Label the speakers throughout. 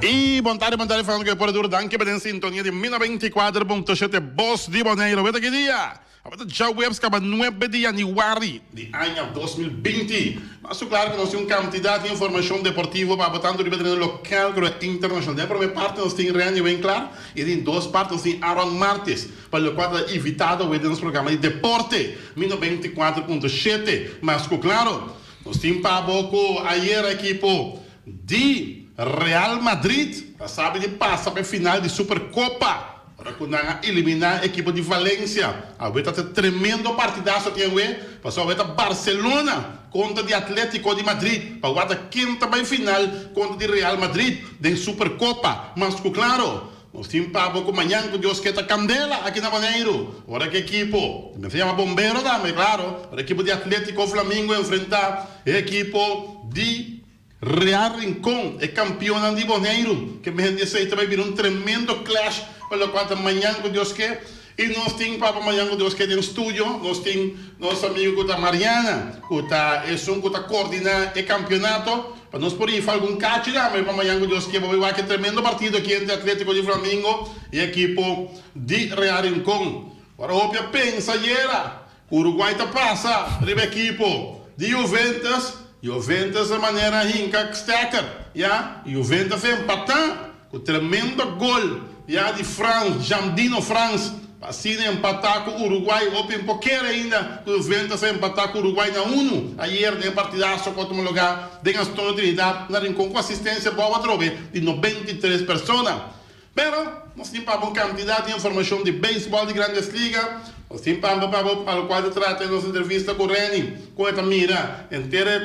Speaker 1: Y bon tarde, bon tarde, Fernando que por duro. Danke pa den sintonia di 94.7 Bos di Bonaire. Weta ki dia? Awor ta djaweps kaba nuebe di yanüari di aña 2020. Mas su klaro ku nos tin un kantidat di informashon deportivo pa bo tantu riba tereno lokal ku riba internashonal. Den e promé parti nos tin Renny Winklaar i den dos parti nos tin Aaron Martis pa lokual ta invitado awe den nos programa di deporte mi 94.7. Mas ku klaro nos tin pa bo ku ayera ekipo di Real Madrid ta sabi di pasa pa e final di Supercopa. Ora ku nan a eliminá ekipo di Valencia, awe ta ta tremendo partidaso tin awe, pasobra awe ta Barcelona kontra di Atletico di Madrid pa wak ken ta bai final kontra di Real Madrid den Supercopa. Mas ku klaro, nos tin pabo ku mañan ku Dios ke ta kandela aki na Boneiru, ora ku ekipo, mester yama bombero tambe, klaro, ora ekipo di Atletico Flamingo enfrentá e ekipo di Real Rincon, e kampionnan di Boneiru, ke mehen di esei ta bai bira un tremendo clash pa lokual ta mañan ku Dios ke. I nos tin pa pa mañan ku Dios ke den studio nos tin nos amigu ku ta Mariana ku ta esun ku ta koordiná e kampionato pa nos por rifa algun kachi tambe pa mañan ku Dios ke pa bai wak e tremendo partido aki entre Atletico di Flamingo i ekipo di Real Rincon. Ora hopi a pensa ayera Uruguay ta pasa riba ekipo di Juventus, Juventus a manera hinka stekker, ya, Juventus a empatá ku tremendo gol, ya, di Frans, Jandino Frans, pa asina empatá ku Uruguay, hopi un pokera ainda ku Juventus a empatá ku Uruguay na unu ayer den e partidaso ku a tuma lugá den Antonio Trinidad na Rincon ku asistensia bou atrobe di 93 persona. Pero, nos tin pa bo un kantidat di informashon di beisbòl di Grandes Liga. Nos tin pa pa bo pa lokual ta trata e nos entrevista ku Renny, kon e ta mira henter e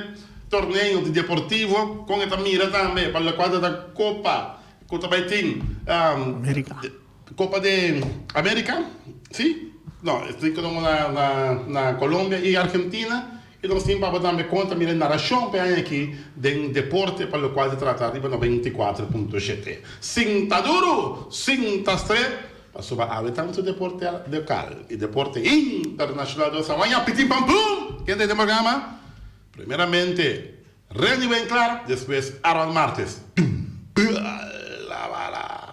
Speaker 1: torneo di deportivo, kon e ta mira tambe pa lokual ta ta Kopa ku ta bai tin
Speaker 2: Amerika.
Speaker 1: Kopa di Amerika, si? No, esei ku na na Colombia i Argentina. I nos tin papa tambe konta mira e narashon p'e aña aki den deporte pa lokual ta trata riba 94.7. Sinta duru, sinta stret, pasobra awe tantu deporte lokal i deporte internashonal ta sa waña piti pam pum! Ken ta den programa? Primeramente Renny Winklaar, despues Aaron Martes. La bala!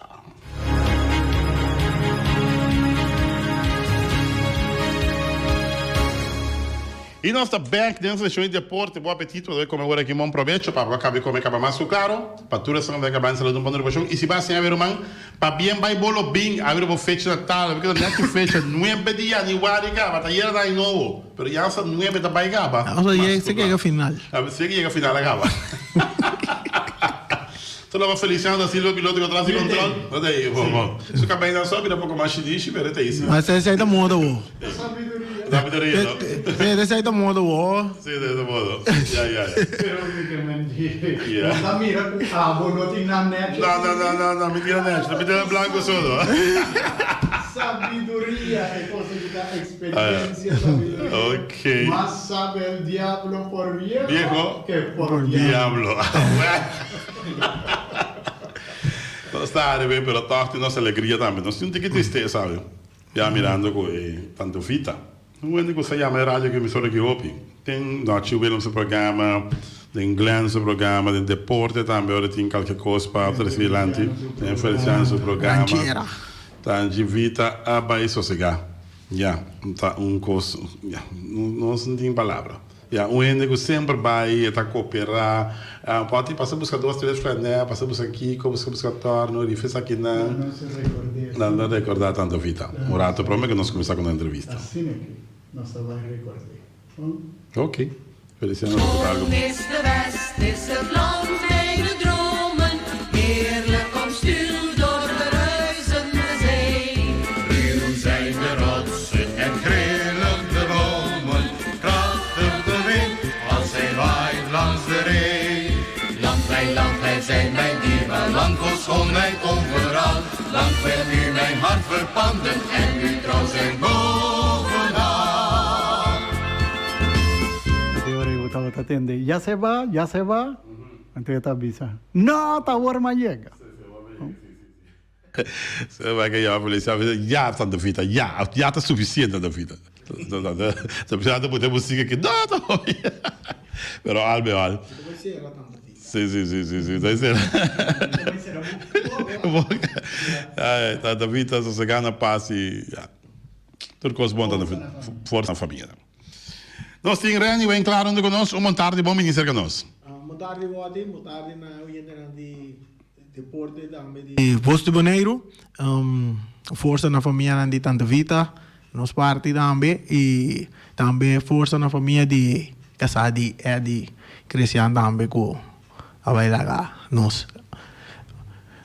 Speaker 1: I nos ta bek den seshon di deporte. Bon apetito, bo kome ora aki. Bon probecho pa bo a kaba di kome kaba mas ku klaro. Pa tur esnan ku ta kaba ensalada un bon ripashon. I si bo a siña ruman, pabien bai bo lo bin abri bo fecha natal. Bo keda nèt ki fecha, nuebe di yanüari kaba. Ta yera na aña nobo, pero ya sa nuebe ta bai kaba.
Speaker 2: Mas ku klaro.
Speaker 1: Si ke yega final a kaba. Solo pa Feliciano da Silva piloto ku tras di control. No ta ei, bon, bon. Su kabeinan so a bira poko mas shinishi, pero e ta ei si.
Speaker 2: Ma esei ta moda wo.
Speaker 1: Sabiduria, no?
Speaker 2: Esei ta moda wo.
Speaker 1: Si, esei ta moda. Ya, ya, ya.
Speaker 3: Pero mi ke menti. No ta mira ku abo no tin nan nechi.
Speaker 1: No, no, no, no, no, mi tin nan nechi. Mi tin nan blanco solo.
Speaker 3: Sabiduria, e cosa ki ta experiencia, sabiduria.
Speaker 1: Ok.
Speaker 3: Mas sabe el diablo por viejo,
Speaker 1: Viejo
Speaker 3: que por
Speaker 1: diablo. Nos ta ariba, pero tòg tin nos alegria tambe. Nos tin un tiki tristesa awe, ya mirando ku e Tante Vita. Un hende ku sa yama e radio ku emisora aki hopi. Den Nochi Willem su programa, den Glenn su programa, den deporte tambe ora tin kalke kos pa trese dilanti. Den Feliciano su programa.
Speaker 2: Ranchera.
Speaker 1: Tante Vita a bai sosegá. Ya, ta un kos, ya, nos no tin palabra. Ya, un hende ku semper bai, e ta koperá. Por tin pasa buska dos, tres flanè, pasa buska kiko, buska buska tòrno, rifa esakinan.
Speaker 3: Nan no se rekord'é.
Speaker 1: Nan no rekordá tanto Vita. Un rato promé ku nos kuminsá ku nos entrevista.
Speaker 3: Asina ke nos ta bai rekord'é.
Speaker 1: Ok. Feliciano ta konta algu.
Speaker 4: Groen is de west, is het land mijne dromen, heerlijk omstuwd door de ruisende zee.
Speaker 5: Ruw zijn de rotsen en grillig de bomen, krachtig de wind als hij waait langs de ree. Land, mijn land, gij zijt mijn dierbaar land, vol schoonheid overal. Land wil u mijn hart verpanden en u trouw zijn bovenal.
Speaker 3: E ora ei bo tabata tende, Ya se va, ya se va. Anto e ta bisa, No, ta awor m'a yega.
Speaker 1: Se va ke yama policía, bisa, Ya, Tante Vita, ya, ya ta suficiente, Tante Vita. Ta bisa ta pone musica aki, no, ta hopi. Pero al be al. Sí, sí, sí, sí, sí, ta cera. Boca. Ay, Tante Vita sosega na paz y ya. Tur cos bon, Tante Vita. Forza na familia. Nos tin Renny Wen Klaar hunto cu nos. Un bon tardi, bon bini cerca nos.
Speaker 2: Bon tardi Watty, bon tardi na oyentenan di Deporte tambe di Voz di Boneiru. Forsa na famianan di Tante Vita, nos parti tambe y tambe forsa na famia di casá di Eddy Christian tambe cu a bay laga nos.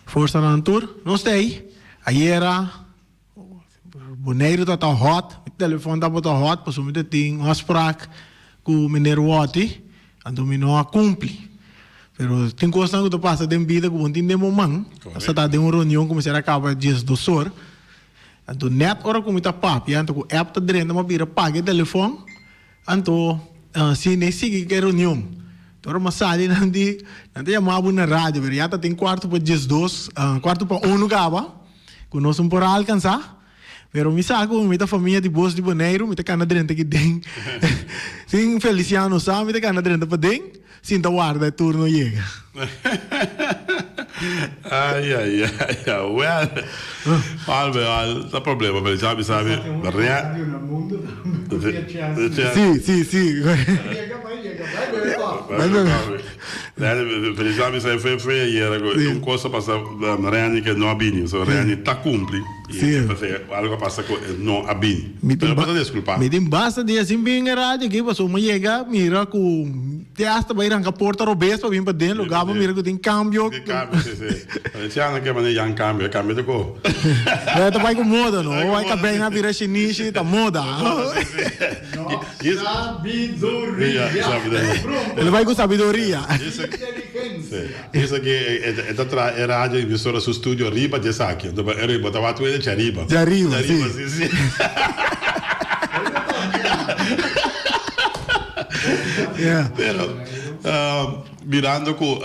Speaker 2: Forsa na nan tur. Nos ta ey. Ayera Boneiru ta ta hot, mi telefon tabata hot pasobra mi ta tin un afspraak ku meneer Watty, anto mi no a kumpli. Pero tin kosnan ku ta pasa den bida ku bo no tin den bo man. Nos ta ta den un reunion ku mester a kaba diesdos or, anto nèt ora ku mi ta papia anto ku app ta drenta mi a bira paga e telefon, Anto si ne sigui ku e reunion. Ora mi a sali nan di, nan ta yama bo na radio, pero ya ta tin kuarto pa diesdos, kuarto pa unu kaba, ku nos no por a alkansá. Pero mi sa ku mi ta famia di Bos di Boneiru, mi ta kana drenta aki den. Sin Feliciano sa, mi ta kana drenta paden, sin ta warda e turno yega.
Speaker 1: Ay, ay, ay, ay, well, al bij al, ta problema, pero sabi, sabi, rea.
Speaker 2: Sí, sí, sí.
Speaker 1: Pero sabi, sabi, fue, fue ayer, un cosa pasa, Reni que no a bini, so Reni ta cumpli.
Speaker 2: Sí.
Speaker 1: Algo pasa cu e no a bini. Pero bo ta disculpa.
Speaker 2: Mi tin basta dia sin bin e radio aki pasobra mi yega mira cu te hasta bay ranca porta robes pa bin paden lugar pa mira cu tin cambio.
Speaker 1: Tin cambio, si, si. Valenciano ke mane jan cambio, e cambio ta cu.
Speaker 2: Pero ta bay cu moda no, bay cabey na bira shinishi ta moda.
Speaker 3: No, sabiduria.
Speaker 2: El bay cu sabiduria.
Speaker 3: Inteligencia.
Speaker 1: Esaki e ta traha e radio emisora su studio riba di esaki. Anto e riba ta wak tur djariba.
Speaker 2: Djariba, si.
Speaker 1: Djariba, si, si.
Speaker 2: Yeah.
Speaker 1: Pero mirando ku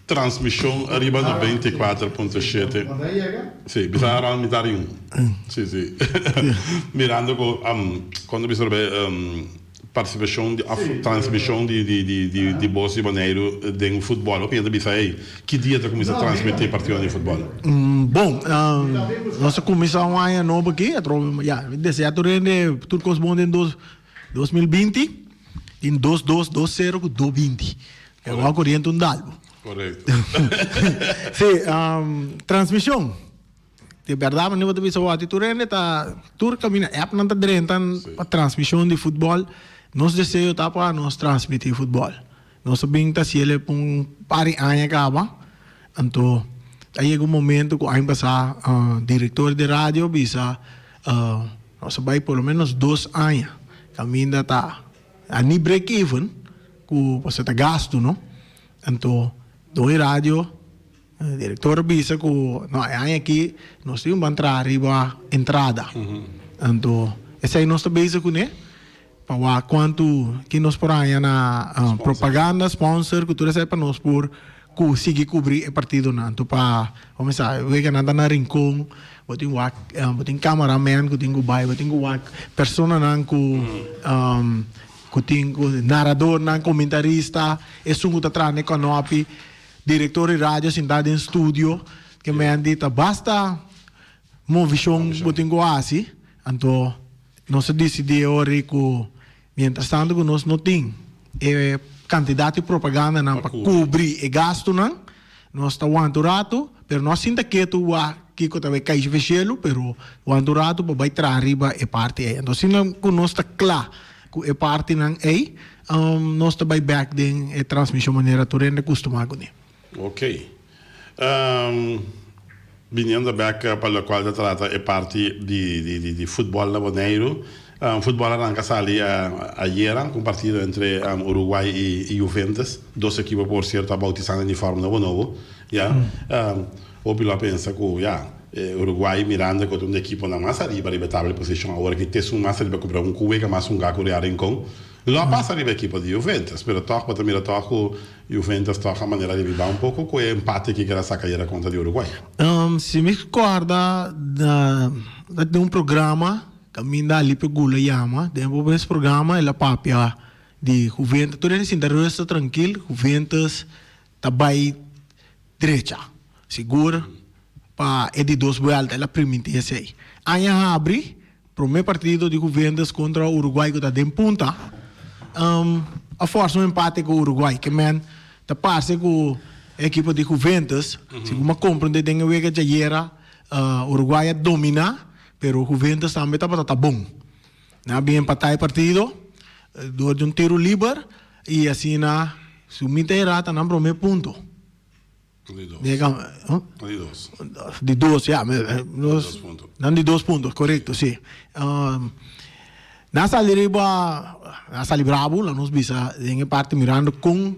Speaker 1: transmishon riba 94.7. Si, bisa around mitar di un. Si, si. Mirando ku kuando bisa riba e Partisipashon di òf transmishon di di di bos di Boneiru den futbòl. Hopi hende ta bisa, ey, ki dia ta kuminsá transmití partidonan di futbòl?
Speaker 2: Bon, nos a kuminsá un aña nobo aki, atrobe, ya, mi desea tur hende tur kos bon den 2020. Tin dos dos, dos sero ku do binti. E wou koriente un dal bo.
Speaker 1: Korekto.
Speaker 2: Sí, transmishon. Di bèrdat manera bo ta bisa wou tur hende ta tur kaminda appnan ta drenta pa transmishon di futbòl. Nos deseo ta pa nos transmití futbòl. Nos a bin ta hasiel pa un par di aña kaba. Anto a yega un momento ku aña pasá direktor di radio bisa nos a bai por lo menos dos aña kaminda ta a ni break even ku pasobra ta gastu no. Anto don e radio direktor a bisa ku no e aña aki nos tin un ban traha riba entrada. Anto esei nos ta bezig kuné. Pa wak kuantu ki nos por haña na propaganda, sponsor, ku tur esei pa nos por ku sigui kubrí e partidonan. Anto pa kuminsá weganan ta na Rincon, bo tin wak bo tin cameraman ku tin ku bai, bo tin ku wak personanan ku ku tin ku naradornan, komentarista, esun ku ta traha na e kònòpi, direktor di radio sintá den studio, ke men di ta basta movishon bo tin ku hasi, anto. Nos a disidí e ora ei ku mientras tanto ku nos no tin e kantidat di propagandanan pa kubri e gastunan, nos ta wanta un ratu, pero no a sinta ketu wak kiko ta bai kai riba e shelu, pero wanta un ratu pa bai traha riba e parti ei. Anto asina ku nos ta kla ku e partinan ei, nos ta bai bèk den e transmishon manera tur hende kustumá kuné.
Speaker 1: Ok. Biniendo bek pa lokual ta trata e parti di futbòl na Boneiru. Futbòl a ranka sali ayera ku un partido entre Uruguay i Juventus. Dos ekipo por sierto a boutisá nan uniform nobo nobo. Ya. Hopi lo a pensa ku ya, Uruguay mirando ku ta un di ekiponan mas ariba riba e tabla di posishon awor aki t'esun mas ariba ku un ku wega mas hunga ku Real Rincon. Lo a pasa riba ekipo di Juventus, pero tòg bo ta mira tòg ku Juventus tòg a manera di biba un poko ku e empate ki keda saka ayera kontra di Uruguay.
Speaker 2: Si mi kòrda ta den un programa kaminda Alipe Gula yama, den e mes programa el a papia di Juventus, tur hende sinta rusta trankil, Juventus ta bai drecha, sigur pa e di dos buelta, el a primintí esei. Aña habri, promé partido di Juventus kontra Uruguay ku ta den punta, a fòrsa un empate ku Uruguay. Ke men ta parse ku e ekipo di Juventus, segun mi a komprendé den e wega djayera, Uruguay a dominá, pero Juventus tambe tabata ta bon. Nan a bin empatá e partido dor di un tiru liber i asina su mita e rata nan promé punto.
Speaker 1: Di dos. Di dos.
Speaker 2: Di dos, ya. Dos
Speaker 1: punto.
Speaker 2: Nan di dos punto, korekto, si. Nan sali riba, nan sali brabu, laga nos bisa den e parti mirando kon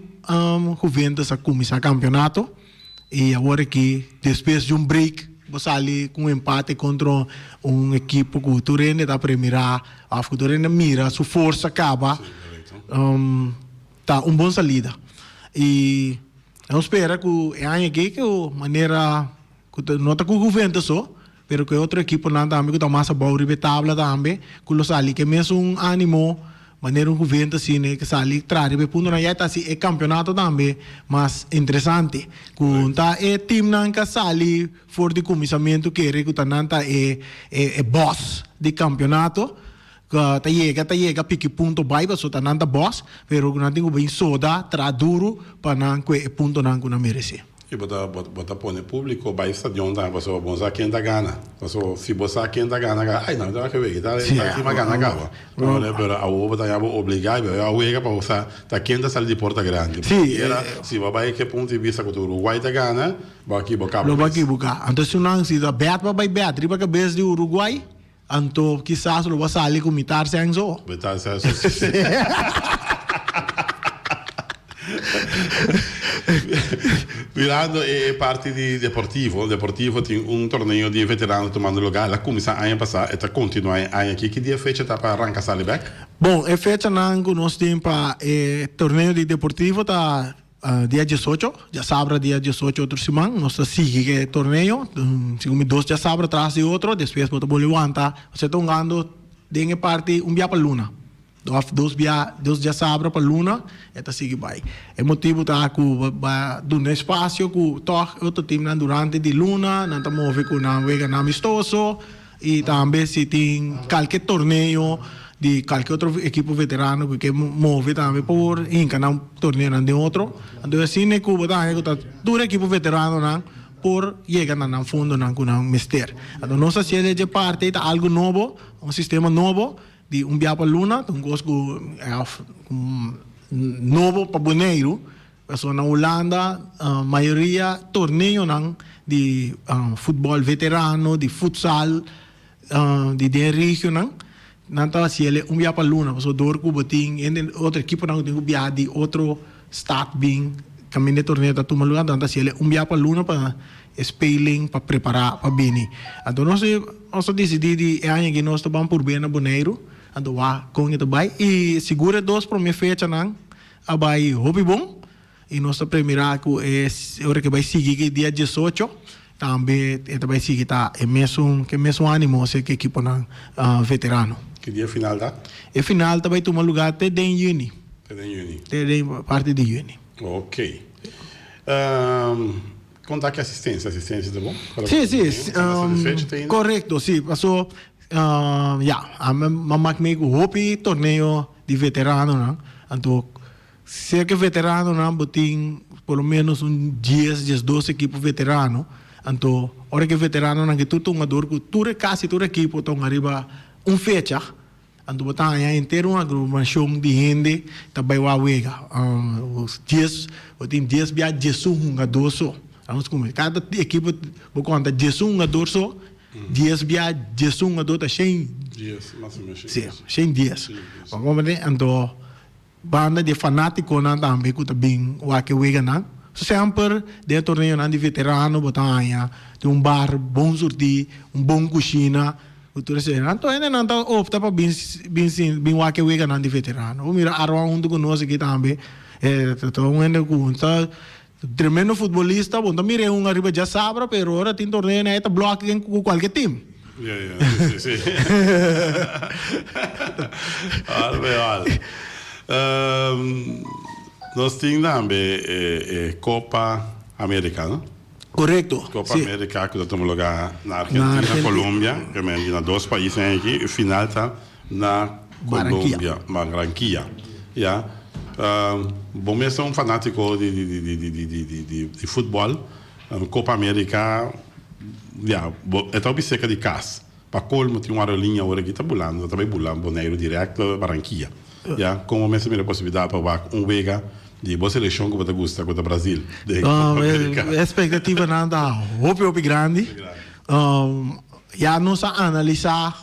Speaker 2: Juventus a kuminsá kampionato i awor aki despues di un break bo sali ku un empate kontra un ekipo ku tur hende ta premirá òf ku tur hende mira su forsa kaba, ta un bon salida. I Nos spera cu e aña aki cu manera cu ta no ta cu Juventus so, pero cu e otro equiponan tambe cu ta mas abao riba e tabla tambe cu lo sali cu e mesun animo manera un Juventus asina cu sali traha riba e puntonan ya ta haci e campeonato tambe mas interesante. Cu ta e teamnan cu a sali for di cuminsamento kere cu ta nan ta e e boss di campeonato. Ku ta yega ta yega piki punto bai pasobra ta nan ta bòs, pero ku nan tin ku bin soda, traha duru pa nan kue e puntonan ku nan meresé.
Speaker 1: I bo ta bo ta pone públiko bai stadion tambe pasobra bo no sa ken ta gana. Pasobra si bo sa ken ta gana kaba, ai nan ta wak wega, ta ta team a gana kaba. Pero awor bo ta ya bo obligá i bo a wega pa bo sa ta ken ta sali di porta grandi.
Speaker 2: Sí.
Speaker 1: Pasobra si bo bai ke punto di bista ku ta Uruguay ta gana, bo a kiboká bo
Speaker 2: Lo bo a
Speaker 1: mes.
Speaker 2: kiboká. Anto si nan si ta bèt pa bai bèt riba kabes di Uruguay. Anto kisas lo bo a sali ku mitar senso.
Speaker 1: Mitar senso si. Mirando e parti di deportivo, deportivo tin un torneo di veterano tumando lugar, el a kuminsá aña pasá, e ta kontinuá e aña aki. Ki dia fecha ta pa ranka sali bèk?
Speaker 2: Bon, e fechanan ku nos tin pa e torneo di deportivo ta. Dia diesocho, djasabra dia diesocho otro siman nos ta sigui ku e torneo, segun mi dos djasabra tras di otro, despues bo ta bolbe wanta, osea ta hungando den e parti un bia pa luna, òf dos bia, dos djasabra pa luna e ta sigui bai. E motibu ta ku ba duna espasio ku tòg e otro timnan durante di luna nan ta move ku nan weganan amistoso i tambe si tin kalke torneo. di kalke otro ekipo veterano ku ke move tambe por hinka nan torneonan den otro. Anto asina ku bo ta haña ku ta tur ekipo veteranonan por yega na nan fondonan ku nan mester. Anto nos a hasié dje parti ta algu nobo, un sistema nobo di un bia pa luna, ta un kos ku nobo pa Boneiru. Pasobra na Hulanda mayoria torneonan di futbòl veterano, di futsal, di den regionan, nan ta hasi el un bia pa luna. Pasobra dor ku bo tin hende otro ekiponan ku tin ku biaha di otro stad bin kaminda e torneo ta tuma luga, nan ta hasi el un bia pa luna pa e speling pa prepará pa bini. Anto nos nos a disidí di e aña aki nos ta ban purbia na Boneiru, anto wak kon e ta bai. I sigur e dos promé fechanan A bai hopi bon y nos ta premira cu e ora ke bai sigui ki dia diesocho tambe e ta bai sigui ta e mesun ke mesun animo ose ke ekiponan veterano.
Speaker 1: Ki dia e final ta?
Speaker 2: E final ta bai tuma lugar te den juni.
Speaker 1: Te den juni.
Speaker 2: Te den parti di juni.
Speaker 1: Ok. Kon ta ki asistencia? Asistencia ta bon?
Speaker 2: Si, si. Korekto, si. Paso, ya, ami a mak mee ku hopi torneo di veteranonan. Anto, serka e veteranonan bo tin por lo menos un dies, diesdos ekipo veterano. Anto, ora ku e veteranonan ke tur ta hungador ku tur e kasi tur ekipo ta hunga riba un fecha. Anto bo ta haña henter un agromashon di hende ta bai wak wega. Dies, bo tin dies bia diesun hungador so. Nos kume kada ekipo bo konta diesun hungador so, dies bia diesun hungador ta shen.
Speaker 1: Dies, mas o menos shen
Speaker 2: dies. Si, shen dies. Bo komprende? Anto Banda di e fanátikonan tambe ku ta bin wak e weganan. Semper den e torneonan di veterano bo ta haña tin un bar bon surtí, un bon kushina ku tur esei. Anto hendenan ta opta pa bin bin sin bin wak e weganan di veterano. Bo mira Arwan huntu ku nos aki tambe e ta un hende ku ta tremendo futbolista. Bo no ta mira e hunga riba djasabra pero ora tin torneonan e ta blòk ku kualke tim.
Speaker 1: Ja, ja, sí, sí, sí. Al be al. Um, nos tin tambe e, e Copa America, no?
Speaker 2: Correcto.
Speaker 1: Copa
Speaker 2: sí.
Speaker 1: America ku ta tuma lugar na Argentina,
Speaker 2: na Argentina.
Speaker 1: Colombia, que men na dos países aki, e final ta na
Speaker 2: Barranquilla.
Speaker 1: Colombia, Barranquilla. Ja. Um, bo mes ta un fanatico di di di di di di di di di futbol. Copa America, ya, bo e ta hopi cerca di cas. Pa colmo tin un aerolinia awor aki ta bulando, ta bay bula Boneiru directo Barranquilla. Ya, como bo mester mira posibilidad pa wak un wega di bo seleccion cu bo ta gusta cu ta Brazil den Copa America?
Speaker 2: E expectativanan ta hopi hopi grandi. Ya nos a analisa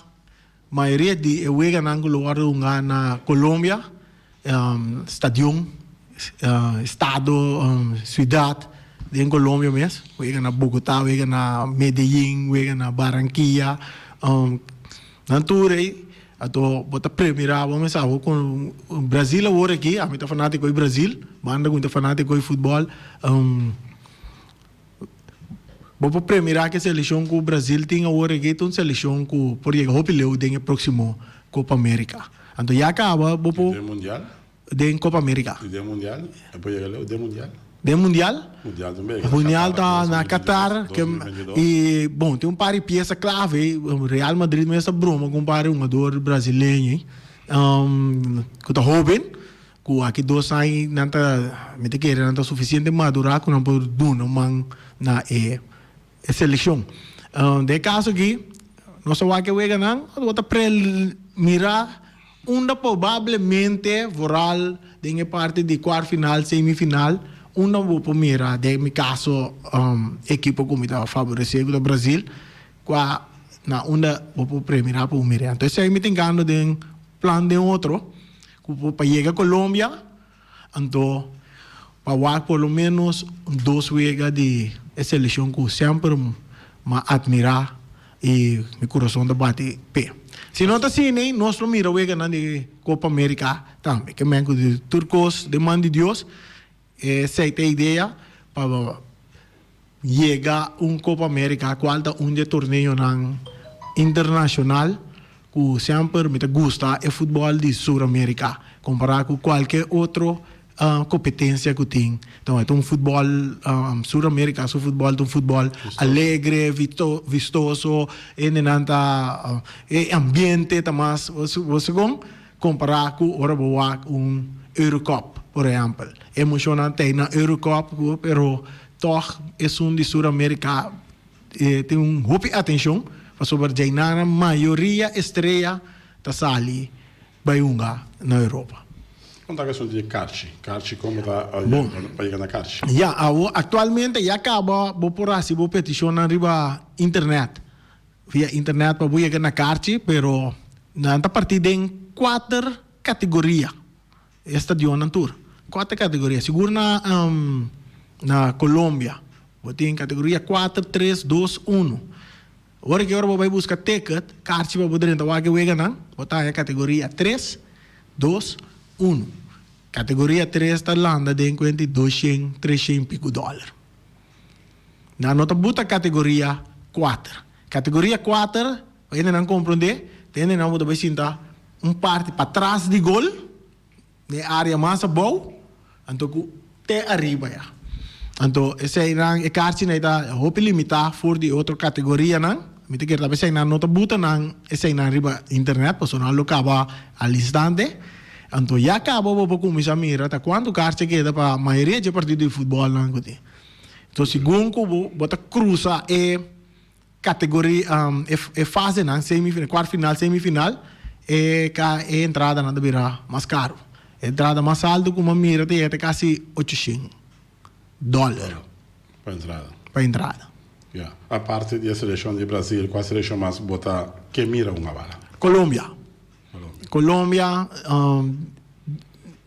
Speaker 2: Mayoria di e weganan ku lo wòrdu hungá na Colombia, stadion, estado, siudat den Colombia mes, wega na Bogotá, wega na Medellín, wega na Barranquilla, nan tur ei anto bo ta premirá bo mes abo ku Brasil awor aki, ami ta fanátiko di Brasil, banda ku mi ta fanátiko di futbòl. Bo por premira ku e selekshon ku Brazil tin awor aki ta un selekshon ku por yega hopi leu den e próksimo Copa America. Anto ya kaba bo por.
Speaker 1: Den Mundial?
Speaker 2: Den Copa America.
Speaker 1: I den Mundial? E por yega leu den Mundial?
Speaker 2: Den Mundial?
Speaker 1: Mundial tambe.
Speaker 2: Mundial ta na Qatar. I bon tin un par di piesa klave. Real Madrid mes ta broma ku un par di hungador brasileño ku ta hoben. Ku aki dos aña nan ta, mi ta kere nan ta sufisiente madurá ku nan por duna un man na e e selekshon. Den e kaso aki nos a wak e weganan, bo ta premirá unda probablemente vooral den e parti di kuart final, semifinal, unda bo por mira den mi kaso ekipo ku mi ta faboresé ku ta Brazil, kua na unda bo por premirá pa bo mira. Anto esei mi tin gana den plan den otro. Ku por pa yega Colombia, anto pa wak por lo menos un dos wega di e seleccion ku semper m'a admira i mi kurason ta bati p'e. Si no ta asina ei, nos lo mira weganan di Copa America tambe. Ke men ku di tur kos den man di Dios, esei ta e idea pa Yega un Copa America cual ta un di e torneonan internacional cu semper mi ta gusta e futbol di Sur America compara cu cualke otro. Competencia cu tin. Enton e ta un futbol, Sur America su futbol ta un futbol alegre, vistoso, hendenan ta, e ambiente ta mas, bo segun compara cu ora bo wak un Eurocup, por ehempel. E emocionnan ta na Eurocup, pero toch esun di Sur America tin un hopi atencion, pasobra djainan mayoria estrea ta sali Bai hunga na Europa.
Speaker 1: Kon ta asuntu di karchi? Karchi kon bo ta pa yega na karchi?
Speaker 2: Ya, awo aktualmente ya kaba bo por hasi bo petishonnan riba internet. Via internet pa bo yega na karchi, pero nan ta partí den kuater kategoria, e stadionnan tur. Kuater kategoria. Sigur na na Colombia bo tin kategoria kuater, tres, dos, unu. Ora ki ora bo bai buska ticket, karchi pa bo drenta wak e weganan, bo ta haña kategoria tres, dos, unu. Kategoria tres ta landa den kuenta di doshen, treshen piku dòler. Nan no ta buta kategoria kuater. Kategoria kuater, pa hendenan komprondé, ta hendenan bo ta bai sinta un parti patras di gol, Den e area mas abou, anto ku te ariba ya. Anto eseinan, e karchinan ei ta hopi limitá for di e otro kategorianan. Mi ta kere ta eseinan no ta buta nan eseinan riba internet pasobra nan lo kaba al instante. Anto ya kaba bo por kuminsá mira ta kuantu karchi a keda pa mayoria dje partido di futbòlnan ku tin. Anto segun ku bo bo ta krusa e. Categoria, e fasenan, semifinal, cuart final, semifinal, e ca e entradanan ta bira mas caro. E entrada mas alto cu mi mira ta yega te casi ochocientos dollar.
Speaker 1: Pa entrada.
Speaker 2: Pa entrada.
Speaker 1: Ya. Aparte di e seleccion di Brasil, cua seleccion mas bo ta ke mira un abala?
Speaker 2: Colombia.
Speaker 1: Colombia.
Speaker 2: Colombia,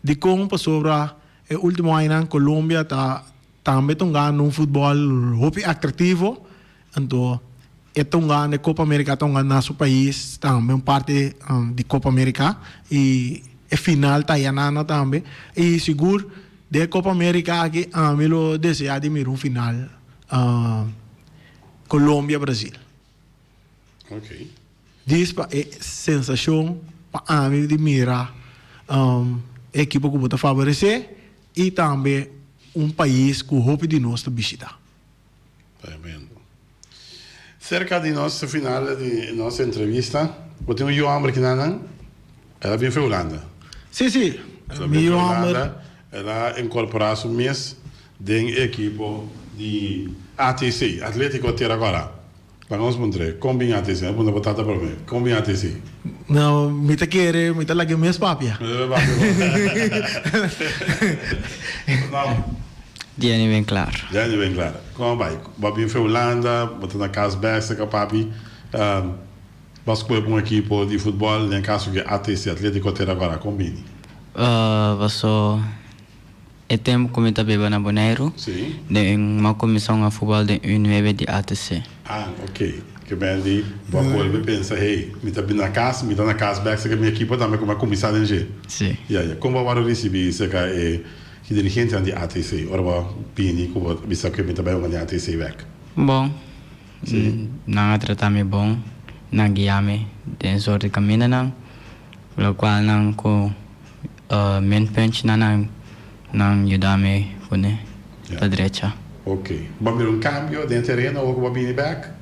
Speaker 2: dicon? Pasobra e ultimo añanan Colombia ta Tambe ta un gana un futbòl hopi atractivo, anto e ta un gana e Copa America ta un gana na su pais tambe un parti di Copa America y e final ta ayanana tambe y sigur den e Copa America aki ami lo desea di mira un final Colombia Brasil.
Speaker 1: Ok.
Speaker 2: Dis pa e sensacion pa ami di mira e ekipo cu bo ta favorece y tambe un pais cu hopi di nos ta bishita.
Speaker 1: Tremendo. Cerca di nos final di nos entrevista, bo tin un yu homber kinanan? El a bin for Hulanda.
Speaker 2: Si, si. Mi yu homber.
Speaker 1: El a incorpora su mes den e ekipo di ATC, Atletico Tierra Cora. Laga nos puntr'é, kon bin ATC? Nos puntra bo tata promé, kon bin ATC?
Speaker 2: No, mi ta kere, mi ta laga e mes papia.
Speaker 1: Mi ta laga e papia bo. No.
Speaker 6: Jenny ben klar.
Speaker 1: Jenny ben klar. Kon a bai? Bo a bin for Hulanda, bo ta na kas bèk serka papi. Bo a skohe pa un ekipo di futbòl, den e kaso ku e ATC, Atletico Tera Kòrá. Kon bini?
Speaker 6: Paso E tempu ku mi ta biba na Boneiru, den un kuminsá hunga futbòl den U nuebe di ATC.
Speaker 1: Ah, ok. Ke ben di bo a bolbe pensa, hey, mi ta bin na kas, mi ta na kas bèk serka mi ekipo tambe ku mi a kuminsá den dje.
Speaker 6: Sí.
Speaker 1: Ya, ya. Kon bo a wòrdu risibí serka e dirigentenan di ATC ora bo a bini ku bo a bisa ku mi ta bai hunga den ATC bèk?
Speaker 6: Bon.
Speaker 1: Sí.
Speaker 6: Nan a trata mi bon, nan guia mi den sort di kamindanan, lokual nan ku. Minpunch nan nan nan yuda mi pone ta drecha.
Speaker 1: Ok. Bo a mira un cambio den e tereno awor cu bo a bini bek?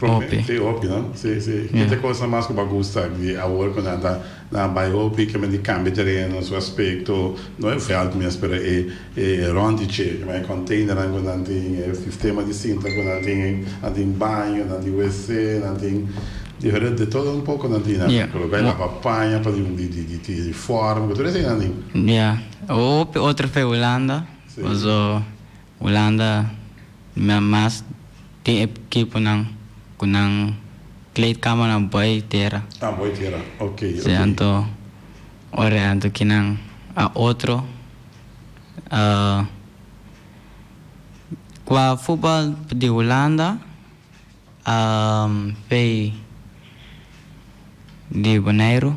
Speaker 6: Hopi.
Speaker 1: Si, hopi no? Si, si. Ki ta e cosnan mas cu bo a gusta di awor cu nan ta nan a bay hopi ke men di cambia e tereno, su aspecto, no e veld mes pero e e rond di dje, e containernan cu nan tin, e sistema di sinta cu nan tin, nan tin baño, nan tin wc, nan tin diferente, de todo un poco nan tin, nan coloca e lava paña pa di di di forma, cu tur esey nan tin.
Speaker 6: Ya, hopi otro fe Hulanda, paso Hulanda mas tin ekiponan cu nan kleedkamernan boy tera.
Speaker 1: Ah, boy tera, ok, ok.
Speaker 6: Si, anto ora anto kinan a otro. Kua futbal di Hulanda pei di Boneiru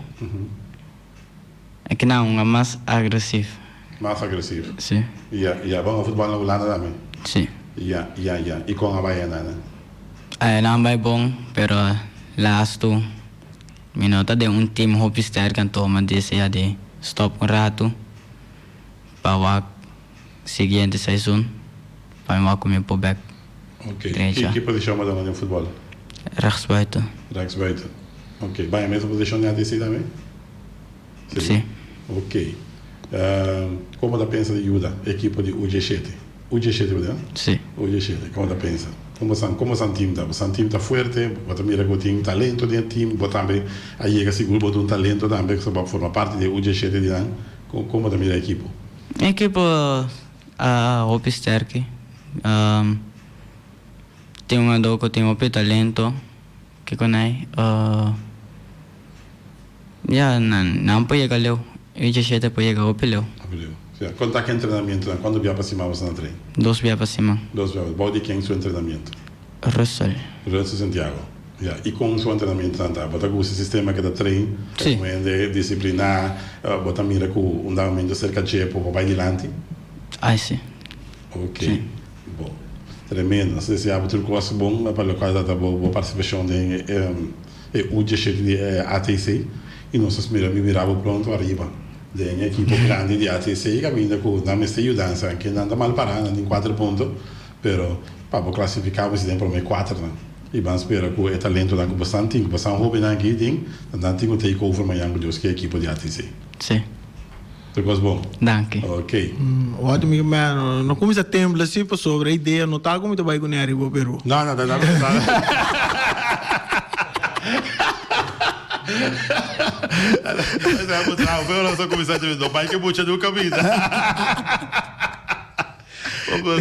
Speaker 6: e kina hunga mas agresief.
Speaker 1: Mas agresief.
Speaker 6: Si.
Speaker 1: Ya, ya. Bo hunga futbal na Hulanda tambe?
Speaker 6: Si.
Speaker 1: Ya, ya, ya. I kon a bai nan?
Speaker 6: Nan bai bon, pero lastu mi no ta den un team hopi sterk anto mi a desea di stop un ratu. Pa wak siguiente seizoen pa mi wak ku mi por bek
Speaker 1: Ok.
Speaker 6: drecha.
Speaker 1: Ki posishon bo ta hunga den futbòl?
Speaker 6: Rechtsbuiten.
Speaker 1: Rechtsbuiten. Ok. Bai e mesun posishon den ATC tambe?
Speaker 6: Si.
Speaker 1: Ok. Kon bo ta pensa di yuda e ekipo di UG shete? UG shete bo ta?
Speaker 6: Si.
Speaker 1: UG shete. Kon bo ta pensa? Kon bo san kon bo san tim ta? Bo san tim ta fuerte? Bo ta mira ku tin talento den e tim? Bo tambe a yega sigur bo ta un talento tambe ku bo a forma parti di e UG shete di nan? Kon bo ta mira e ekipo?
Speaker 6: E ekipo a hopi sterki. Tin un jugador ku tin hopi talento. Kiko nai? Ya, nan por yega leu. E djeshete por yega hopi leu.
Speaker 1: Hopi leu. Ya. Kon ta ki entrenamientonan? Kuantu bia pa siman boso ta train?
Speaker 6: Dos bia pa siman.
Speaker 1: Dos bia. Bou di ken su entrenamiento?
Speaker 6: Russell.
Speaker 1: Russell Santiago. Ya. I kon su entrenamientonan ta? Bo ta gusta e sistema ke ta train?
Speaker 6: Si.
Speaker 1: Kon hende disipliná? Bo ta mira ku un dado momento serka dje por bai dilanti?
Speaker 6: Ai si.
Speaker 1: Ok. Bon. Tremendo. Nos ta desea bo tur cos bon pa locual ta bo participacion den e U diesshete di ATC. Y nos ta spera mi mira bo pronto ariba den e ekipo grandi di ATC caminda cu nan mester yudansa. Aunke nan ta mal para, nan tin cuater punto, pero pa bo clasifica bo si den prome cuaternan. Y ban spera cu e talentonan cu bosan tin, cu bosan hobennan aki tin, nan tin cu take over mañan cu Dios ke ekipo di ATC.
Speaker 6: Si.
Speaker 1: Tur kos bon?
Speaker 6: Danki.
Speaker 1: Ok.
Speaker 2: Wak mi man no kuminsá tembla si pasobra e idea no ta ku mi ta bai kuné ariba Peru.
Speaker 1: No no no no. Nos a kuminsá dje no bai ke mucha nunka bida.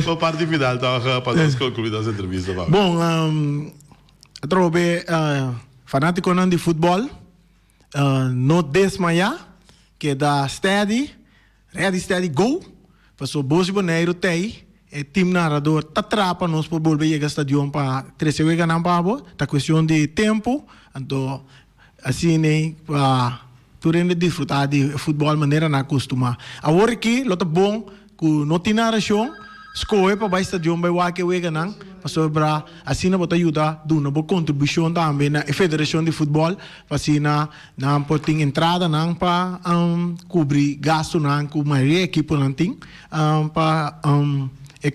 Speaker 1: Bo parti final tòg pa nos konkluí nos entrevista pa.
Speaker 2: Bon atrobe fanátikonan di futbòl. No desmayá, keda steady, ready steady go, paso Bos di Boneiru t'ei, e team narrador ta traha pa nos por bolbe yega stadion pa trese weganan pa bo, ta cuestion di tempo, anto asina pa tur hende disfruta di e futbol manera nan a costuma. Awor aki lo ta bon Ku no tin narashon, skohe pa bai stadion bai wak e weganan, pasobra asina bo ta yuda duna bo kontribushon tambe na e federashon di futbòl, pa asina nan por tin entradanan pa kubri gastunan ku mayoria ekiponan tin pa e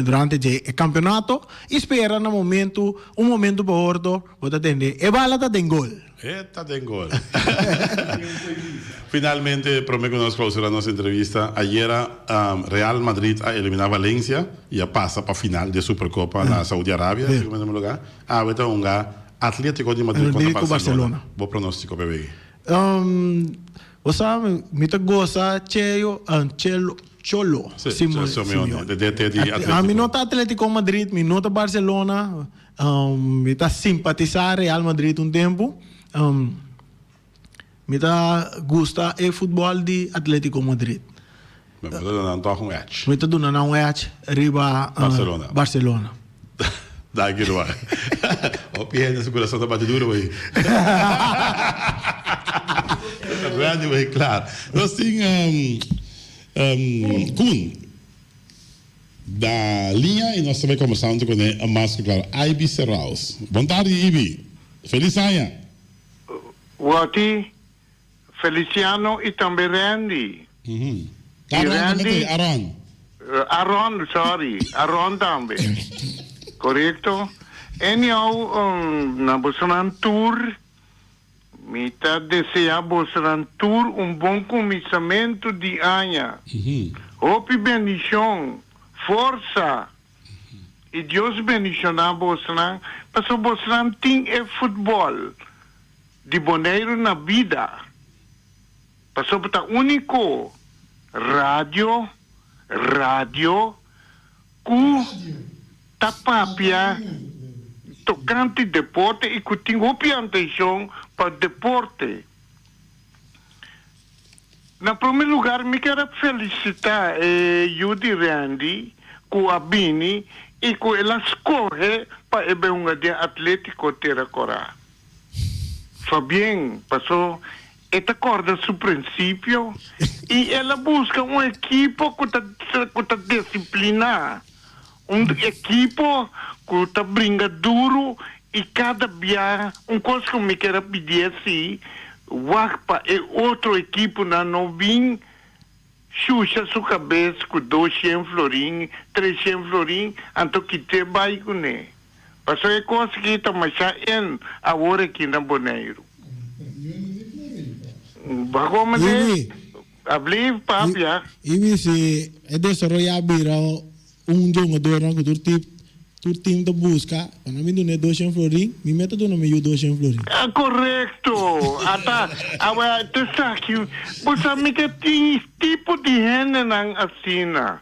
Speaker 2: durante dje e kampeonato i spera na momentu un momentu pa otro bo ta tende e bala ta den gol.
Speaker 1: E ta den gol. Finalmente, prome cu nos clausura nos entrevista, ayera Real Madrid a elimina Valencia y a pasa pa final di e Supercopa na Saudi Arabia, si cu mi no me lugar. Awe ta hunga Atletico di Madrid contra Barcelona. Bo pronostico, Bebé?
Speaker 2: Bo sa, mi ta goza Chelo, Cholo
Speaker 1: Simeone, de DT di Atletico.
Speaker 2: Mi no ta Atletico Madrid, mi no ta Barcelona. Mi ta simpatisá Real Madrid un tempu. Mi ta gusta e futbòl di Atletico Madrid.
Speaker 1: Mi ta duna nan tòg un edge.
Speaker 2: Mi ta duna nan un edge riba
Speaker 1: Barcelona.
Speaker 2: Barcelona.
Speaker 1: Danki Ruan. Hopi hende su kurason ta bati duru bai. Randy bai klar. Nos tin Koen. Da liña y nos ta bay combersa hunto cu ne mas cu claro Iby Serraus. Bon tardi Iby. Feliz aña.
Speaker 7: Watty, Feliciano y tambe Randy. Y
Speaker 1: Aron tambe
Speaker 7: Randy,
Speaker 1: te, Aron.
Speaker 7: Aron, sorry, Aron tambe. Corecto. Anyhow, na bosonan tur Mi ta desea bosonan tur un bon kuminsamentu di aña. Hopi bendishon, forsa i Dios bendishoná bosonan pasobra bosonan tin e futbòl di Boneiru na bida. Pasobra ta úniko radio, radio, ku ta papia tokante deporte i ku tin hopi antenshon pa deporte. Na prome lugar mi kier a felisitá e yu di Randy ku a bini i ku el a skohe pa e bai hunga den Atletico Tera Kora. Fabien, paso e ta kòrda su prinsipio i el a buska un ekipo ku ta ku ta disipliná, un ekipo ku ta bringa duru i kada bia un kos ku mi kier a pidié si wak pa e otro ekiponan no bin. shusha su kabes ku doshen florin, treshen florin, anto kit'é bai kuné. Pasobra e kos aki ta masha en awor aki na Boneiru. Bago
Speaker 2: Ibi.
Speaker 7: Ablief papia.
Speaker 2: Ibi si e desaroyá bira un jongadornan ku tur tip tur team ta buska pa nan bin duna e doshen florin mi meta duna mi yu doshen florin.
Speaker 7: Ah korekto ata awe ta esaki bo sa mi ke tin tipo di hendenan asina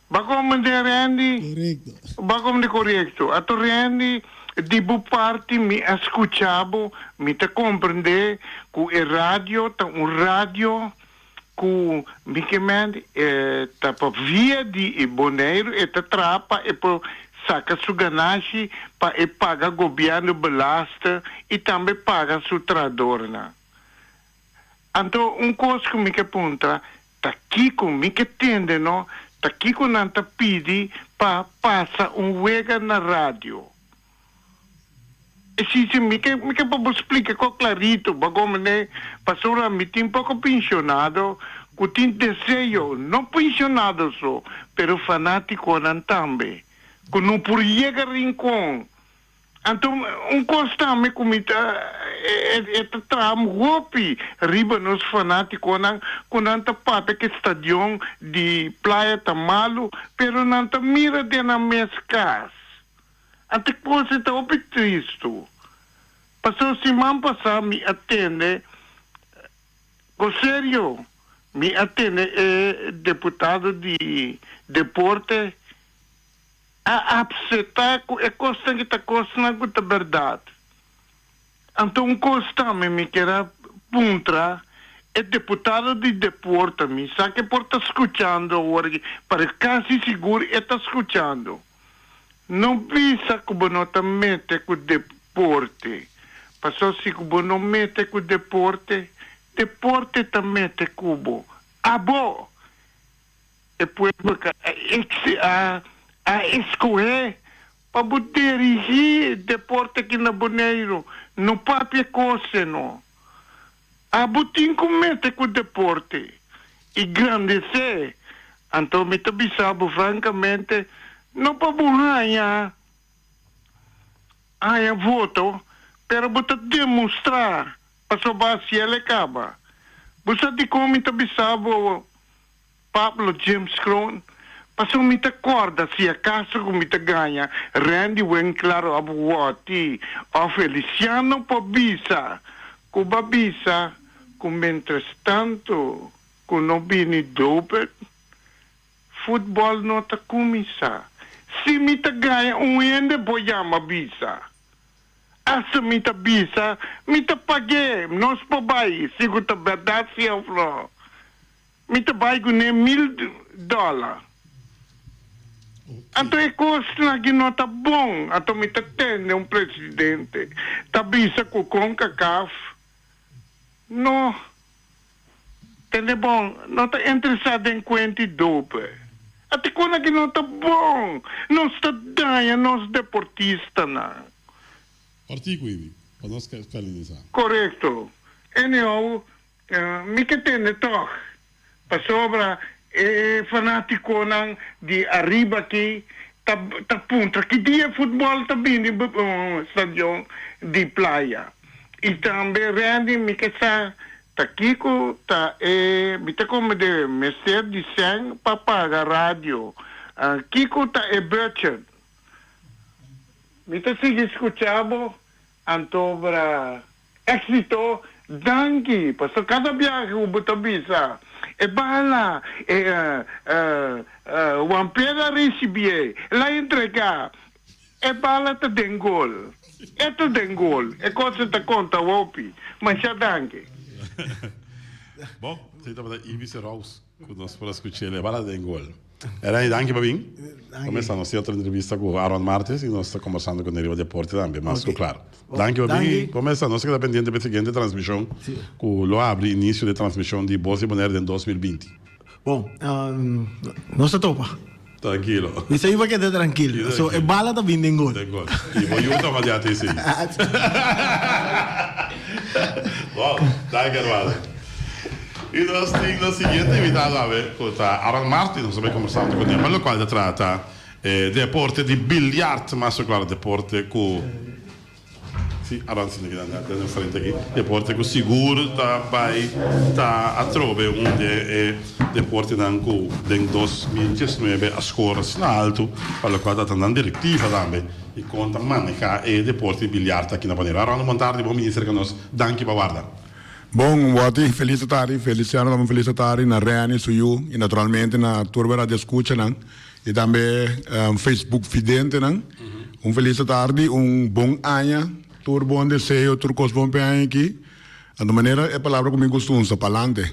Speaker 7: ba komende Randy
Speaker 2: Korekto.
Speaker 7: ba komende korekto ato Randy di bo parti mi a skucha bo mi ta komprende ku e radio ta un radio Ku mi ke men e ta pa via di e Boneiru e ta traha pa e por saka su ganashi pa e paga gobièrnu belaste i tambe paga su trahadornan. Anto un kos ku mi ke puntra ta kiko mi ke tende no ta kiko nan ta pidi pa pasa un wega na radio. Si, si, mi ke, mi ke pa bo splika ko klarito, bo gomene, pasobra mi tin poko pensionado ku tin deseo, no pensionado so, pero fanatikonan tambe, ku no por yega Rincon. Anto, un kos tambe ku mi ta, e, e ta traha hopi riba nos fanatikonan, ku nan ta papia ku e stadion di Playa ta malu, pero nan ta mira den nan mes kas. Ante kos e ta hopi tristu. Pasobra siman pasá mi a tende, ku serio, mi a tende e deputado di deporte a apseptá ku e kosnan ki ta kosnan ku ta bèrdat. Anto un kos tambe mi kier a puntra e deputado di deporte, mi sa ke por ta skuchando awor aki, pero kasi sigur e ta skuchando. No bisa ku bo no ta mete ku deporte, paso si ku bo no mete ku deporte, deporte ta mete ku bo. Abo! E pueblo ka a a eskohé pa bo dirigí deporte aki na Boneiru. No papia kos no. Abo tin ku mete ku deporte i grandesé. Anto mi ta bisa bo frankamente, no pa bo haña haña voto, pero bo ta demostrá pasobra hasiel e kaba. Bo sa dikon mi ta bisa bo Pablo James Kroon, Pasobra mi ta kòrda si akaso ku mi ta gaña Randy Winklaar òf Wòti òf Feliciano por bisa ku bo a bisa ku mientrastantu ku no bini Dobert, futbòl no ta kuminsá. Si mi ta gaña un hende por yama bisa. Asa mi ta bisa, mi ta pag'é, nos por bai, si ku ta bèrdat si òf no. Mi ta bai ku ne mil dòler. Anto e kosnan aki no ta bon. Anto mi ta tende un presidente ta bisa ku Concacaf no tende bon, no ta interesá den kuenti dope. Anto e kosnan aki no ta bon. Nos ta daña nos deportistanan.
Speaker 1: Partiku, Ibi, pa nos kalinisá.
Speaker 7: Korekto. Anyhow, Mi ke tende tòg, pasobra e fanátikonan di ariba aki ta ta puntra ki dia e futbòl ta bini stadion di Playa. I tambe Randy mi ke sa ta kiko ta e mi ta komprendé mester di sèn pa paga radio. Kiko ta e budget? Mi ta sigui skucha bo anto bra. Éxito, danki, pasobra kada biahe ku bo ta bisa e bala e Juan Pedro a risibié, el a entregá, e bala ta den gol, e ta den gol, e kos ta konta hopi, masha danki.
Speaker 1: Bon, esei tabata Ibis Rouse ku nos por a skuch'é, e bala ta den gol. Erany, danki pa bin. Comenzá nos tin otro entrevista cu Aaron Martes y nos ta conversando cu ne riba deporte tambe, mas cu claro. Danki pa bin. Comenzá, nos ta keda pendiente pa e siguiente transmision cu lo abri inicio di transmision di Bos di Bonaire den 2020.
Speaker 2: Bon, nos ta topa.
Speaker 1: Trankilo.
Speaker 2: Mi sa iba keda trankilo. So e bala ta bin den gol.
Speaker 1: Den gol. Y bo yu ta madiati esey. Bon, danki hermano. I nos tin nos siguiente invitado awe ku ta Aron Martin. Nos ta bai kombersá huntu kuné pa lokual ta trata e deporte di biljart, mas ku klaro deporte ku Si, Aron sinta aki na den frente aki. Deporte ku sigur ta bai ta atrobe un di e deportenan ku den 2019 a skor asina altu pa lokual ta ta nan direktiva tambe i kon ta maneha e deporte di biljart aki na Boneiru. Aron, bon tardi, bon bini serka nos. Danki pa warda.
Speaker 8: Bon, Watty, felis tardi, Feliciano tambe felis tardi, na Renny, su yu, i naturalmente na tur bo radioescuchanan i tambe Facebook videntenan. Un felis tardi, un bon aña, tur bon deseo, tur kos bon p'e aña aki. Anto manera e palabra ku mi gusta usa, palante,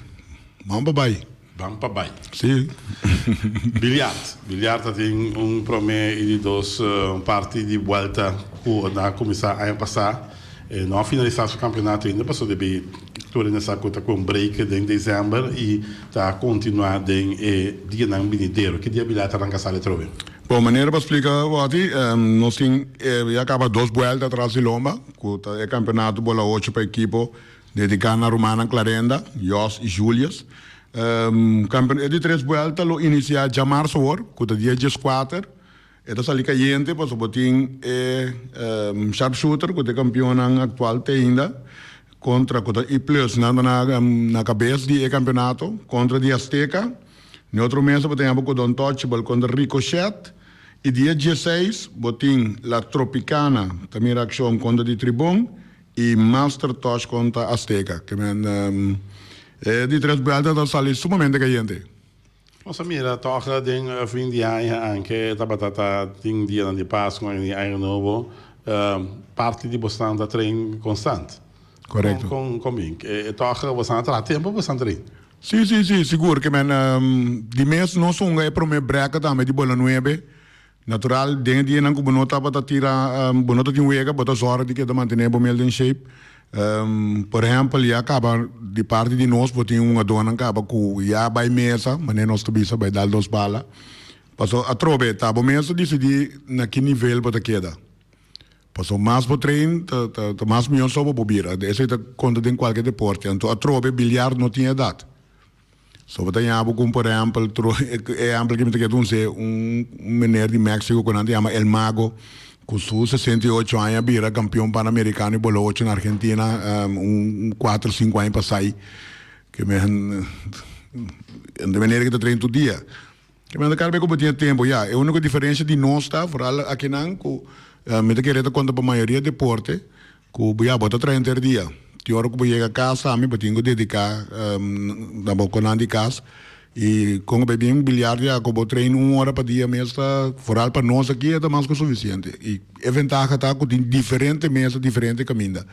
Speaker 8: ban pa bai.
Speaker 1: Ban pa bai.
Speaker 8: Sí.
Speaker 1: Biljart. Biljart ta tin un prome i di dos parti di buelta ku nan a kuminsá aña pasá. E no a finalisá su kampeonato ainda pasobra debí tur hende sa ku ta ku un break den desèmber i ta kontinuá den e dianan binidero. Ki dia biljart ta ranka sali atrobe?
Speaker 8: Bon, manera pa splika Watty, nos tin ya kaba dos buelta tras di lomba ku ta e kampeonato bola ocho pa ekipo Dediká na rumannan Clarenda, Jos i Julius. E di tres buelta lo inisiá djamarso awor, ku ta dia dieskuater. E ta sali kayente pasobra bo tin e sharpshooter ku ta e kampionnan aktual te ainda kontra ku ta I Plus. Nan ta na kabes di e kampionato kontra di Azteca. Na e otro mesa bo ta haña bo ku Don Touchable kontra Ricochet. I dia dieseis bo tin La Tropicana ta mira akshon kontra di Tribon. I Master Tosh konta Azteca. Ke men e di tres buelta ta sali sumamente kayente.
Speaker 1: Nos a mira tòg den fin di aña anke tabata ta tin dianan di Pasku en di Aña Nobo parti di bosnan ta train konstant.
Speaker 8: Korekto.
Speaker 1: Kon kon bin? E tòg bosnan a traha tempu bosnan train?
Speaker 8: Si si si sigur ke men di mes nos hunga e prome brèka tambe di bola nuebe. Natural, den e dianan ku bo no tabata tira, bo no ta tin wega, bo ta zòrg di keda mantené bo mel den shape. Por ehèmpel, ya kaba di parti di nos bo tin un adónan kaba ku ya bai mesa, manera nos ta bisa, bai dal dos bala. Paso atrobe ta bo mes ta disidí na ki nivel bo ta keda. Paso mas bo train, ta ta mas mihó so bo por bira. Esei ta konta den kualke deporte. Anto atrobe biliar no tin edat. So bo ta yabu ku por ehèmpel tro e ehèmpel ku mi ta kere duna un meneer di Mexico ku nan ta yama El Mago ku su 68 aña a bira kampion panamerikano i bola ocho na Argentina un kuater sinku aña pasai ke men e meneer aki ta train tur dia ke men ta kara ku bo tin e tempu ya e uniko diferensia di nos ta foral akinan ku mi ta kere ta konta pa mayoria deporte Ku bo ya bo ta traha henter dia. Tin ora ku bo yega kas tambe bo tin ku dediká na bo konan di kas. I kon ku bai bin biliar ya ku bo train un ora pa dia mes ta foral pa nos aki e ta mas ku sufisiente. I e ventaha ta ku tin diferente mesa diferente kaminda.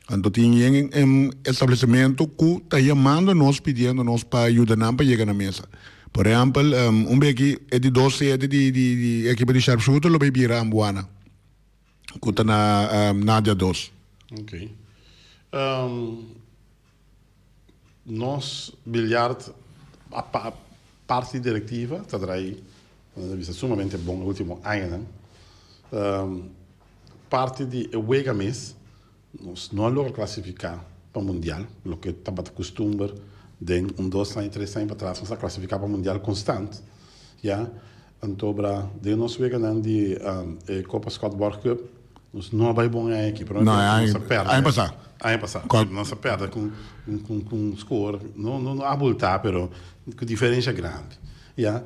Speaker 8: Anto tin yen establesimentu ku ta yamando nos pidiendo nos pa yuda nan pa yega na mesa. Por ehèmpel un beki e di dos sede di di ekipo di sharpshooter lo bai bira Ambuana. Ku ta na Nadia dos.
Speaker 1: Ok. Nos biljart a parti direktiva ta drai nos a bisa sumamente bon e ultimo añanan. Parti di e wega mes Nos no a logra klasifiká pa mundial, loke tabata kustumber den un dos aña, tres aña patras nos a klasifiká pa mundial konstant, ya. Anto bra den nos weganan di e Kopa Scott Borg Cup nos no a bai bon e aña aki, pero
Speaker 8: No, nos a pèrdè. Aña pasá.
Speaker 1: Aña pasá. Nos a pèrdè ku ku un skor no no abultá pero ku diferensha grandi, ya.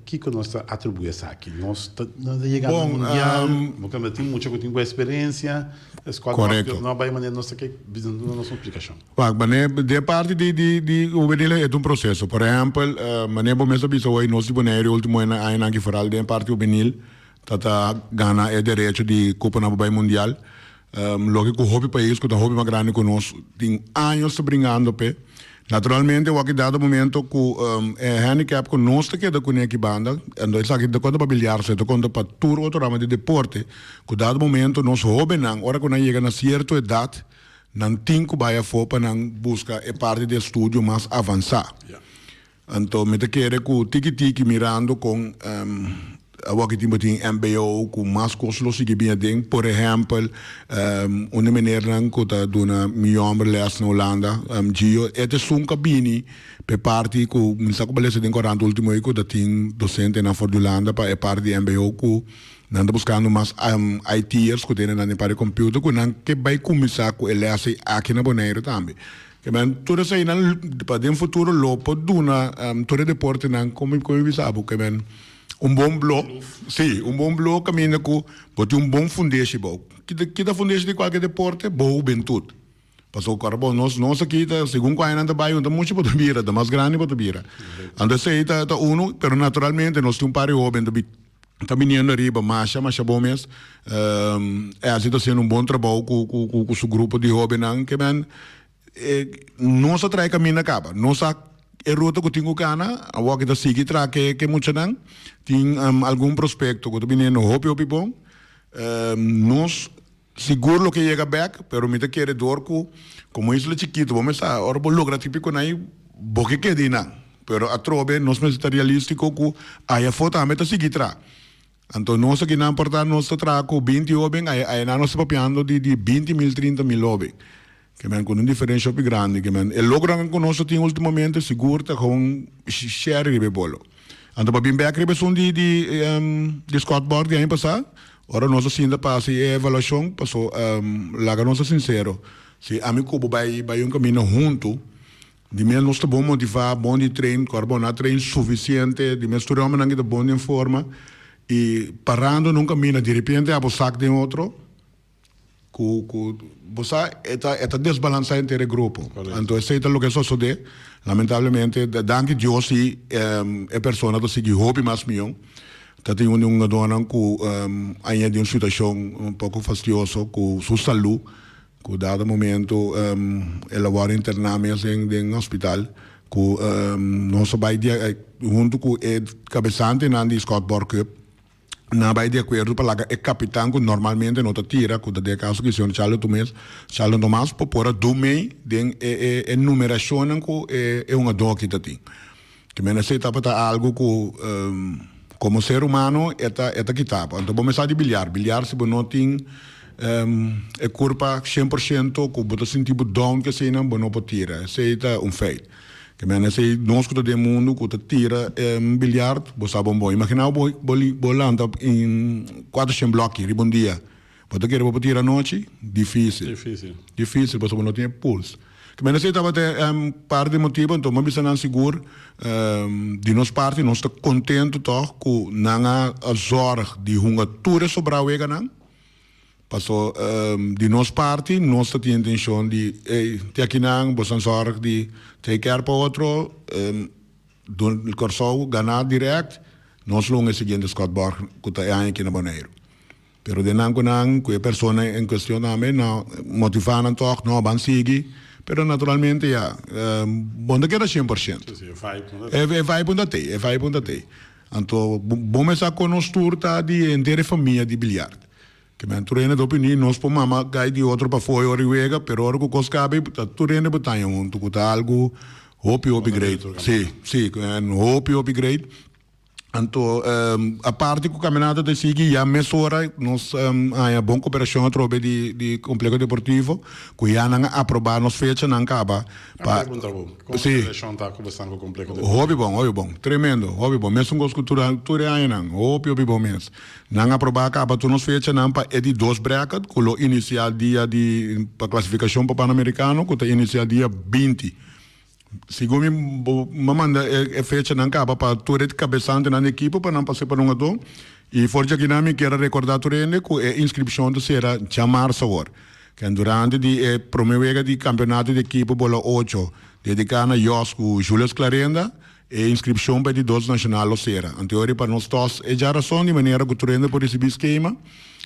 Speaker 1: Kiko nos ta atribuí esaki? Nos ta no ta yega na mundial, bo kende tin mucha ku tin ku eksperensia, Scott
Speaker 8: Korekto.
Speaker 1: no a bai manera nos ta ke duna nos un splikashon.
Speaker 8: Wak, mane den parti di di di hubenil e ta un proseso. Por ehèmpel, mane bo mes a bisa hoy nos di Boneiru e ultimo añanan aki foral den parti hubenil ta ta gana e derecho di kuponan pa bai mundial. Loke ku hopi pais ku ta hopi mas grandi ku nos tin años ta bringando p'e. Naturalmente wak e dado momento ku e handicap ku nos ta keda kuné aki banda, anto esaki ta konta pa biliar so, e ta konta pa tur otro rama di deporte, ku dado momento nos hobennan ora ku nan yega na sierto edat nan tin ku bai afó pa nan buska e parti di estudio mas avansá. Anto mi ta kere ku tiki tiki mirando kon. Awor ki tin bo tin mbo ku mas kos lo sigui bin aden. Por ehèmpel, un di menernan ku ta duna mi hòmber lès na Hulanda, Gio, e ta esun ku a bini pa e parti ku mi sa ku bo a lesa den korant ultimo ei ku ta tin dosentenan for di Hulanda pa e parti di mbo ku nan ta buskando mas IT'ers ku tene nan den parti di computer ku nan ke bai kuminsá ku e lès ei aki na Boneiru tambe. Ke men tur eseinan pa den futuro lo por duna tur e deportenan komo mi bisa bo ke men un bon blo si un bon blo kaminda ku bo tin un bon fundeshi bou. Kita fundeshi di kualke deporte? Bo hubentut. Pasobra ku ora bo nos nos aki ta segun ku añanan ta bai un ta mucha bo ta bira ta mas grandi bo ta bira. Anto esei ta ta unu pero naturalmente nos tin un par di hoben ta ta biniendo ariba masha masha bon mes. Elsie ta hasiendo un bon trabou ku ku ku su grupo di hobennan ke men nos a trae kaminda kaba. Nos a e ruta ku tin ku kana awor ki ta sigui traha ke ke muchanan tin algun prospekto ku ta biniendo hopi hopi bon. Nos sigur lo ke yega bek pero mi ta kere dor ku komo isla chikitu bo mester sa ora bo logra tin pikonai bo ke keda einan pero atrobe nos mester ta realistiko ku ayafó tambe ta sigui traha. Anto nos aki nan por ta nos ta traha ku 20 hoben, ayanan nos ta papiando di di 20 mil, 30 mil hoben. Ke men ku un diferensha hopi grandi. Ke men e logronan ku nos a tin ultimamente sigur ta gewoon share riba e bolo. Anto pa bin bek riba esun di di di Scott Borg di aña pasá, ora nos a sinta pa hasi e evaluashon, paso laga nos ta sinsero, si ami ku bo bai bai un kaminda huntu, Di mes nos ta bon motivá, bon di train, ku ora bo no a train sufisiente, di mes tur e hòmbernan ki ta bon den forma i parando na un kaminda diripiente abo sak den otro ku ku bo sa e ta e ta desbalansá henter e grupo. Anto esei ta loke a sosodé lamentablemente. Danki Dios si e persona ta sigui hopi mas mion. Ta tin un di un hungadónan ku a ña den un situashon un poko fastioso ku su salú. Ku dado momento el a wòrdu interná mes den hospital ku nos a bai huntu ku e kabesantenan di Scott Borg Cup nan a bai di akuerdo pa laga e kapitan ku normalmente no ta tira ku ta den e kaso ki señor Charlo Tomes Charlo Tomas por por a dun mei den e numerashonnan ku e hungadó aki ta tin. Te meen esei tabata algu ku komo ser humano e ta e ta kita bo. Anto bo mester sa di biliar. Biliar si bo no tin e kurpa 100% ku bo ta sinti bo down ke eseinan bo no por tira. Esei ta un feit. Te meen esei nos ku ta den mundu ku ta tira biliar bo sa bon bon. Imagina bo bo lanta 400 bloki riba un dia. Bo ta kere bo por tira anochi? Difícil.
Speaker 1: Difícil.
Speaker 8: Difícil, pasobra bo no tin e puls. Kemende esei tabata e par di motibu, anto mi a bisa nan sigur di nos parti nos ta kontentu tòg ku nan a zòrg di hunga tur e sobrá weganan, paso di nos parti nos ta tin intenshon di ey te akinan boso a zòrg di take care pa otro, Kòrsou gana dirèkt, nos lo hunga e siguiente Scott Borg ku ta e aña aki na Boneiru. Pero den nan ku nan, ku e persona en kuestion tambe, nan motivá nan tòg, no, ban sigui. Pero naturalmente ya, bo no ta keda 100%.
Speaker 1: Sí, sí, e vibe no ta tei.
Speaker 8: E vibe no ta tei, e vibe no ta tei. Anto, bo mester a konos tur ta di henter e famia di biliard. Ke men tur hende ta opini, nos por mama kai di otro pafó e ora di wega, pero ora ku kos kabe, ta tur hende por taña huntu, ku ta algu hopi, hopi great. Sí, sí, hopi, hopi great. Anto aparte ku kaminata ta sigui ya mesora nos haña bon koperashon atrobe di di Kompleho Deportivo ku ya nan a aprobá nos fechanan kaba
Speaker 1: pa. A pregunta bo, kon
Speaker 8: Si.
Speaker 1: relashon ta ku bosan ku Kompleho Deportivo?
Speaker 8: Hopi bon, hopi bon. Tremendo, hopi bon. Mesun kos ku tur tur e añanan. Hopi hopi bon mes. Nan aprobá kaba tur nos fechanan pa e di dos bracket ku lo inisiá dia di pa klasifikashon pa Panamerikano ku ta inisiá dia 20. Segun mi bo a manda e fechanan kaba pa tur e kabesantenan di ekipo pa nan pasa pa nan ato. I for djakinan mi kier a rekorda tur hende ku e inskripshon ta sera djamarsa awor. Ken durante di e prome wega di kampeonato di ekipo bola ocho dediká na Jos ku Julius Clarenda e inskripshon pa e di dos nashonal lo sera. Anteori pa nos tos e djarason di manera ku tur hende por risibí skema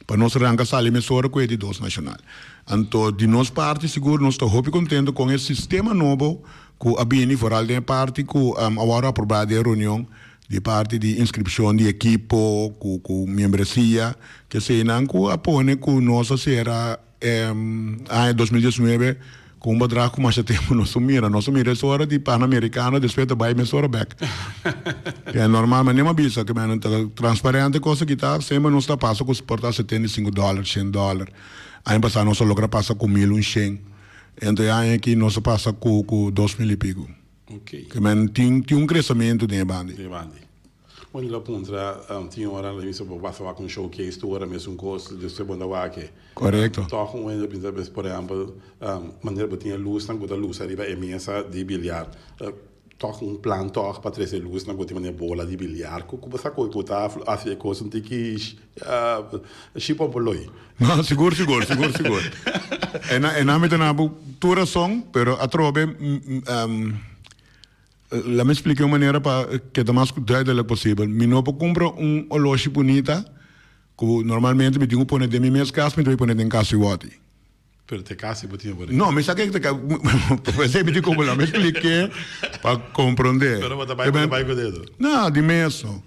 Speaker 8: pa nos ranka sali mesora ku e di dos nashonal. Anto di nos parti sigur nos ta hopi contento con e sistema nobo cu a bini vooral den e parti cu a worde aproba den e reunion di parti di inscripcion di ekipo cu cu miembresia keseynan cu a pone cu nos a cera aña 2019. Ku un bedrag ku masha tempu nos a mira. Nos a mira es ora di Panamericano despues ta bai mes ora bek. E normal manera mi a bisa ku men ta transparente kos aki ta semper nos ta pasa ku por ta 75 dòler, shen dòler. Aña pasá nos a logra pasa ku mil un shen. Ento e aña aki nos a pasa ku ku 2000 i piku. Ke men tin tin un kresementu den e bandi.
Speaker 1: Den e bandi. Bueno, lo puntra, tin ora lo mester por pasa wak un showcase tur ora mesun kos, despues bo ta wak e.
Speaker 8: Korekto.
Speaker 1: Tòg un hende pinta bes, por ehèmpel, manera bo tin e lusnan ku ta lusa riba e mesa di biliar, tòg un plan tòg pa trese lusnan ku tin manera bola di biliar, ku bo sa ku ta hasi e kos un tiki shipòpoloi.
Speaker 8: No, sigur, sigur, sigur, sigur. E na, e na mi ta na bo tur rason, pero atrobe, Laat mi splika un manera pa keda mas duidelijk posibel. Mi no por kumpra un oloshi bunita ku normalmente mi tin ku pone den mi mes kas, mi ta bai pone den kas di wòti.
Speaker 1: Pero te kas si bo tin por.
Speaker 8: No, mi sa ke te kas. P'esei mi tin ku laat mi splik'é pa komprondé.
Speaker 1: Pero bo ta bai bo ta bai ku dedo.
Speaker 8: No, di mes no.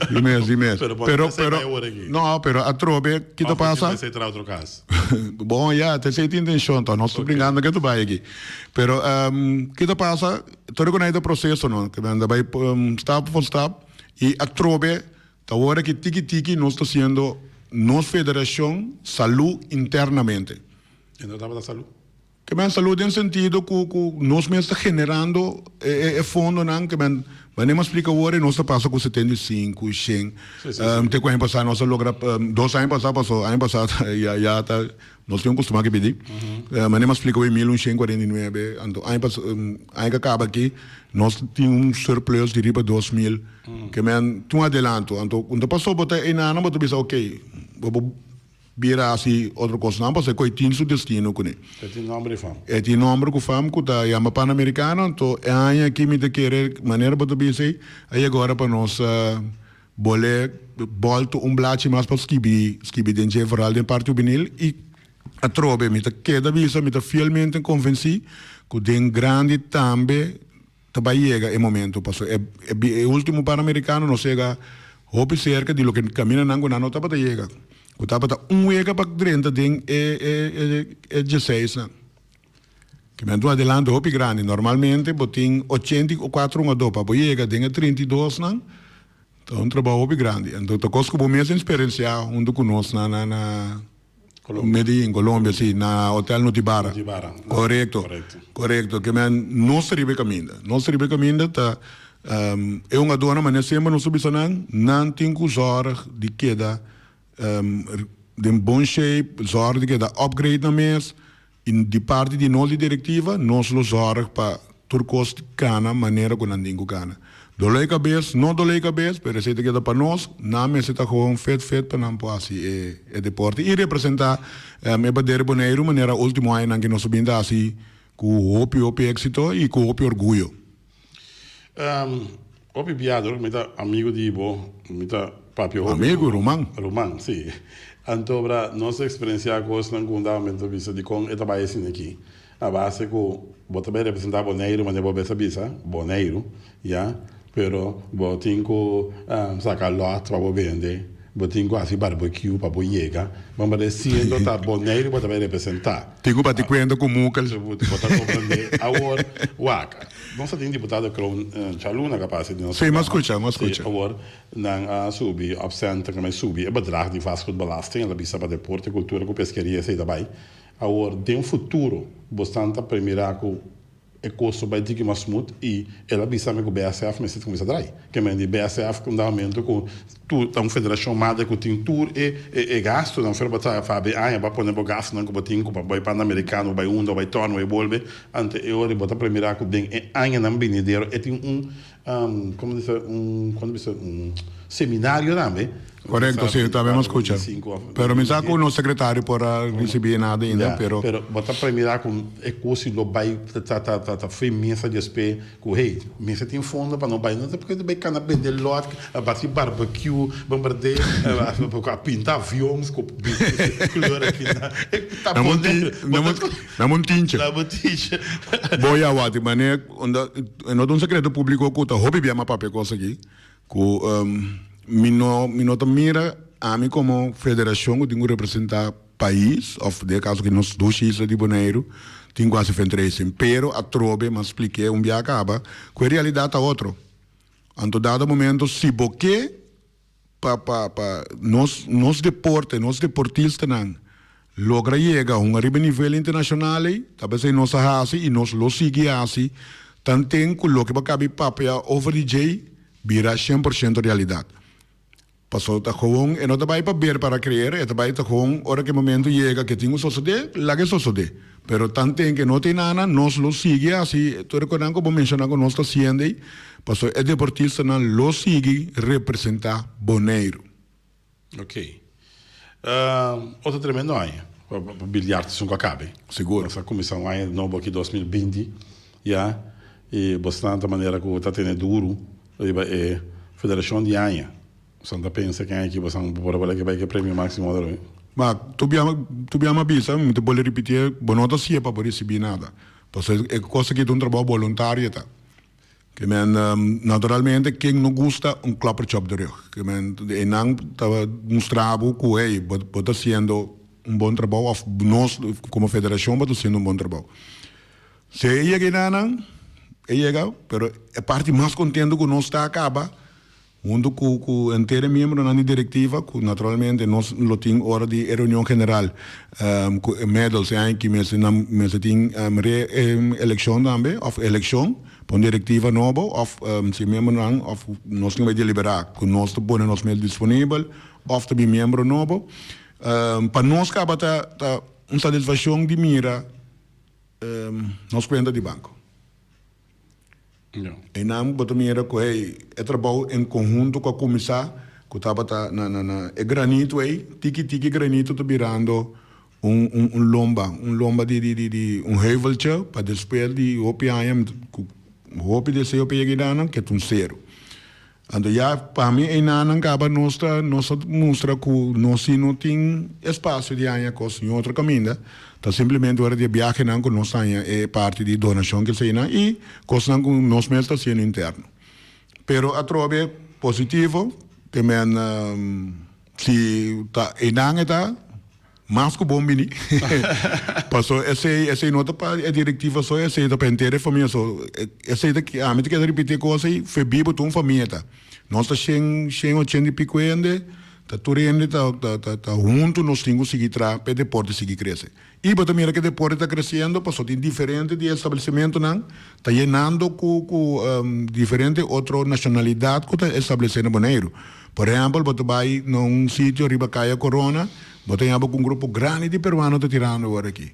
Speaker 8: Di mes, di mes.
Speaker 1: Pero bo ta esei bai ora aki.
Speaker 8: No, pero atrobe ki ta pasa.
Speaker 1: Of bo tin esei traha otro kas.
Speaker 8: Bon, ya, ta esei tin intencion to. Nos ta brincando ke ta bai aki. Pero ki ta pasa, tur cu nan ta proceso no, ke nan ta bai stap for stap y atrobe ta ora ki tiki tiki nos ta haciendo nos federacion salud internamente.
Speaker 1: E no tabata salud?
Speaker 8: Ke men salud den sentido ku ku nos mes ta generando e e fondonan ke men manera mi a splika awor nos ta pasa ku 75, shen. Te ku aña pasá nos a logra dos aña pasá paso aña pasá ya ya ta nos tin un kustuma ke pidi. Manera mi a splika awor mil un shen 49 anto aña pasá aña ke kaba aki nos tin un surplus di riba 2000 ke men tin un adelanto anto ku ta paso bo ta enanan bo ta bisa okay bo bo Bira hasi otro kosnan pasobra e koi tin su destino kuné.
Speaker 1: E tin nomber i fam.
Speaker 8: E tin nomber ku fam ku ta yama Panamericano, anto e aña aki mi ta kere manera bo ta bisa ei, a yega ora pa nos bolé bòltu un blachi mas pa skibi skibi den dje vooral den parti hubenil i atrobe mi ta keda bisa mi ta fielmente konvensí ku den grandi tambe Ta bai yega e momento paso e e ultimo Panamericano nos yega hopi cerca di loke caminanan cu nan no tabata yega cu tabata un wega pa drenta den e e e dieseisnan. Kimen un adelanto hopi grandi normalmente bo tin 84 hungador pa bo yega den e 32 nan ta un trabao hopi grandi anto ta cos cu bo mes a experiencia hunto cu nos na na na Medellin, Colombia, si, na Hotel Nutibara.
Speaker 1: Nutibara.
Speaker 8: Correcto.
Speaker 1: Correcto.
Speaker 8: Correcto. Ke men nos ta riba e caminda. Nos ta riba e caminda ta e hungadornan manera semper nos ta bisa nan, nan tin cu zorg di keda den bon shape, zorg di keda upgrade nan mes. I di parti di nos di direktiva, nos lo zòrg pa tur kos kana manera ku nan tin ku kana. Doló e kabes, no doló e kabes, pero esei ta keda pa nos, nan mester ta gewoon fit fit pa nan por hasi e deporte i representá e bandera di Boneiru manera último añanan ku nos a bin ta hasi ku hopi hopi éksito i ku hopi orguyo.
Speaker 1: Hopi bia dor ku mi ta amigu di bo, mi ta papia hopi.
Speaker 8: Amigu, ruman.
Speaker 1: Ruman, si. Anto bra nos eksperensiá kosnan ku un dado momento ta bisa dikon e ta bai asina aki. A base ku bo ta bai representá Boneiru manera bo bes a bisa, Boneiru, ya, pero bo tin ku saka lòt pa bo bende, bo tin ku hasi barbecue pa bo yega. Bo manda siendo ta Boneiru bo ta bai representá.
Speaker 8: Tin ku bati kuenta ku mukel.
Speaker 1: Bo ta komprendé. Awor, wak. Nos a tin diputado Kroon djaluna capaz di nos
Speaker 8: Sí, m'a scucha, m'a scucha.
Speaker 1: Sí, awor nan a subi opcenten cu nan subi e bedrag di vastgoedbelasting, el a bisa pa deporte, cultura cu pesqueria esey ta bay. Awor den futuro bosnan ta premira cu e cos lo bay diki mas smooth y el a bisa mi cu BSF mester cuminsa draai. Ke men di BSF un dado momento cu Tur ta un federacion madre cu tin tur e e gastonan fer bo ta fabi aña bo a pone bo gastonan cu bo tin cu pa bai Panamericano bai unda bai torno bai bolbe anto e ora bo ta premira cu den e añanan binidero e tin un como bisa un cuando bisa un seminario tambe.
Speaker 8: Correcto si tambe mi a scucha pero mi sa cu nos secretario por a ricibi nada ainda pero.
Speaker 1: Pero bo ta premira cu e cos si lo bai ta ta ta fri mesa despe Ku hey, mester tin fondo pa no bai, no ta porque ta bai kana bende lot, a bati barbecue, bombardé, a pinta avions ku kleur aki na. Ta pone.
Speaker 8: Na Montinche.
Speaker 1: Na Montinche.
Speaker 8: Bo ya wak, mane, unda, e no ta un sekreto públiko ku ta hopi bia m'a papia kos aki, ku mi no, mi no ta mira ami komo federashon ku tin ku representá. pais, òf den e kaso aki nos dushi isla di Boneiru, tin ku hasi fundraising. Pero atrobe m'a splik'é un bia kaba ku e realidat ta otro. Anto dado momento si bo ke pa pa pa nos nos deporte, nos deportistanan logra yega un ariba nivel internashonal ei, ta p'esei nos a hasi i nos lo sigui hasi tanten ku loke bo a kabi papia over di djei bira 100% realidat. Paso ta gewoon e no ta bai pa ber para creer, e ta bai ta gewoon ora ku e momento yega ke tin ku sosodé, laga e sosodé. Pero tanten ke no tin nana, nos lo sigui hasi tur e konan ku bo menshoná ku nos ta hasiendo ei, paso e deportistanan lo sigui representá Boneiru.
Speaker 1: Ok. Otro tremendo aña pa biljart esun ku a kabe.
Speaker 8: Sigur.
Speaker 1: Nos a kuminsá un aña nobo aki 2020 ya i bosnan ta manera ku ta tene duru riba e federashon di aña. Bosan ta pensa ken aki bosan por a bala ke bai ke premio maximo otro be?
Speaker 8: Ma tur bia tur bia mi a bisa, mi ta bolbe ripitié, bo no ta si'e pa bo risibí nada. Pasobra e kos aki ta un trabou boluntario ta. Ke men, naturalmente, ken no gusta un kloppertje op de rug? Ke men, einan ta mustra bo ku, hey, bo bo ta hasiendo un bon trabou òf nos komo federashon bo ta hasiendo un bon trabou. Si e yega einanan, e yega, pero e parti mas kontento ku nos ta kaba Huntu ku ku henter e miembronan di direktiva, ku naturalmente nos lo tin ora di e reunion general ku e medals e aña aki mester nan mester tin re elekshon tambe òf elekshon pa un direktiva nobo òf si e miembronan òf nos tin ku bai deliberá ku nos ta pone nos mes disponibel òf ta bin miembro nobo. Pa nos kaba ta ta un satisfakshon di mira nos kuenta di banko. Einan bo ta mira ku hey, e trabou en konhunto ku a kuminsá, ku tabata na na na e granito ei, tiki tiki e granito ta birando un un un lomba, un lomba di di di di un heuveltje pa despues di hopi aña ku hopi deseo pa yega einan ke ta un seru. Anto ya pa mi einanan kaba nos ta nos ta mustra ku nos si no tin espasio di haña kos ni otro kaminda, ta simplemente ora di e biahenan ku nos haña e parti di donashon ke eseinan i kosnan ku nos mes ta hasiendo interno. Pero atrobe positivo te men si ta einan e ta. Mas ku bon bini. Paso esei esei no ta pa e direktiva so, esei ta pa henter e famia so. Esei ta ami ta keda ripiti e kos ei, fe bibo tur un famia ta. Nos ta shen shen ochenta i piko hende, ta tur hende ta ta ta ta huntu nos tin ku sigui traha pa e deporte sigui krese. I bo ta mira ku e deporte ta kresiendo paso tin diferente di establesimentonan ta yenando ku ku diferente otro nashonalidat ku ta establesé na Boneiru. Por ehèmpel, bo ta bai na un sitio riba Kaya Korona, bo ta yaba ku un grupo grandi di peruano ta tirando awor aki.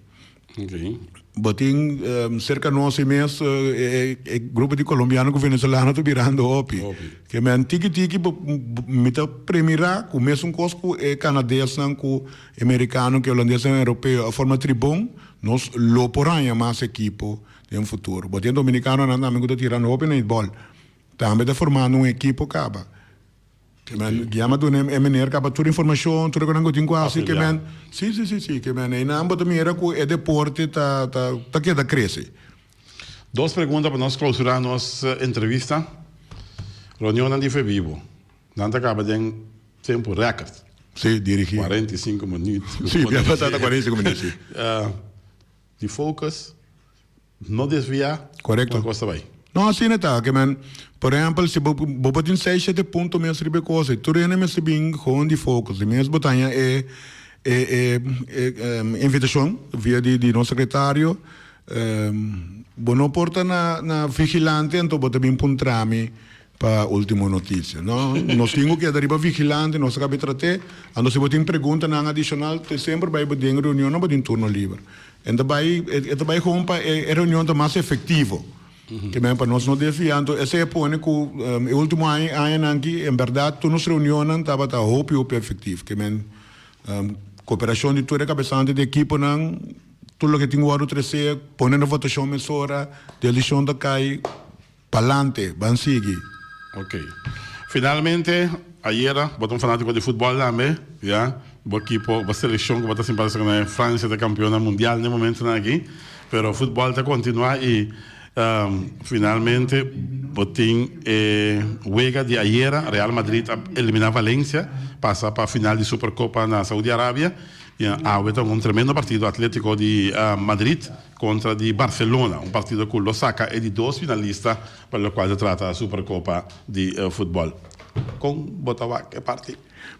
Speaker 8: Bo tin serka nos ei mes e grupo di kolombiano ku venezolano ta birando hopi. Ke men tiki tiki bo mi ta premirá ku mesun kos ku e kanadesnan ku e merikano ku e holandesnan europeo a forma tribon, nos lo por haña mas ekipo den futuro. Bo tin dominikanonan tambe ku ta tirando hopi na itbòl. Tambe ta formando un ekipo kaba. Ke men Guillermo a duna e meneer kaba tur informashon, tur e konan ku tin ku hasi. Ke men, si, si, si, si. Ke men einan bo ta mira ku e deporte ta, ta, ta keda krese.
Speaker 1: Dos pregunta pa nos klausurá nos entrevista. Reunionnan di Febibo, nan ta kaba den tempu rèkòrt.
Speaker 8: Si, dirigí.
Speaker 1: 45 minuut.
Speaker 8: Si, bia pasá ta 45 minuut, si.
Speaker 1: Di focus. No desviá
Speaker 8: Korekto.
Speaker 1: un kos ta bai.
Speaker 8: No, asina ta. Ke men, por ehèmpel, si bo bo por tin seis, shete punto mes riba e kos ei, tur hende mester bin gewoon di focus. Di mes bo ta haña e e e e invitashon via di di nos sekretario. Bo no por ta na na vigilante anto bo ta bin puntra mi pa ultimo notisia. No, nos tin ku keda riba vigilante, nos ta kabe trat'é. Anto si bo tin preguntanan adishonal, te semper bai bo den reunionnan bo tin turno liber. E ta bai, e ta bai gewoon pa e reunion ta mas efectivo. Ke men pa nos no desvia. Anto esei a pone ku e ultimo aña, añanan aki, en bèrdat tur nos reunionnan tabata hopi, hopi efectivo. Ke men koperashon di tur e kabesante di ekiponan, tur loke tin wòrdu tresé, pone na votashon mesora, delishon ta kai. Palante, ban sigui.
Speaker 1: Ok. Finalmente, ayera, bo ta un fanatico di futbol tambe, ya. Bo ekipo, bo seleccion cu bo ta simpatisa cu nan, Francia ta campeona mundial n'e momentonan aki. Pero futbol ta continua y finalmente bo tin e wega di ayera, Real Madrid a elimina Valencia, pasa pa final di Supercopa na Saudi Arabia. Ya, awe ta un tremendo partido Atletico di Madrid contra di Barcelona, un partido cu lo saca e di dos finalista pa locual ta trata Supercopa di futbol. Con bo ta wak e parti?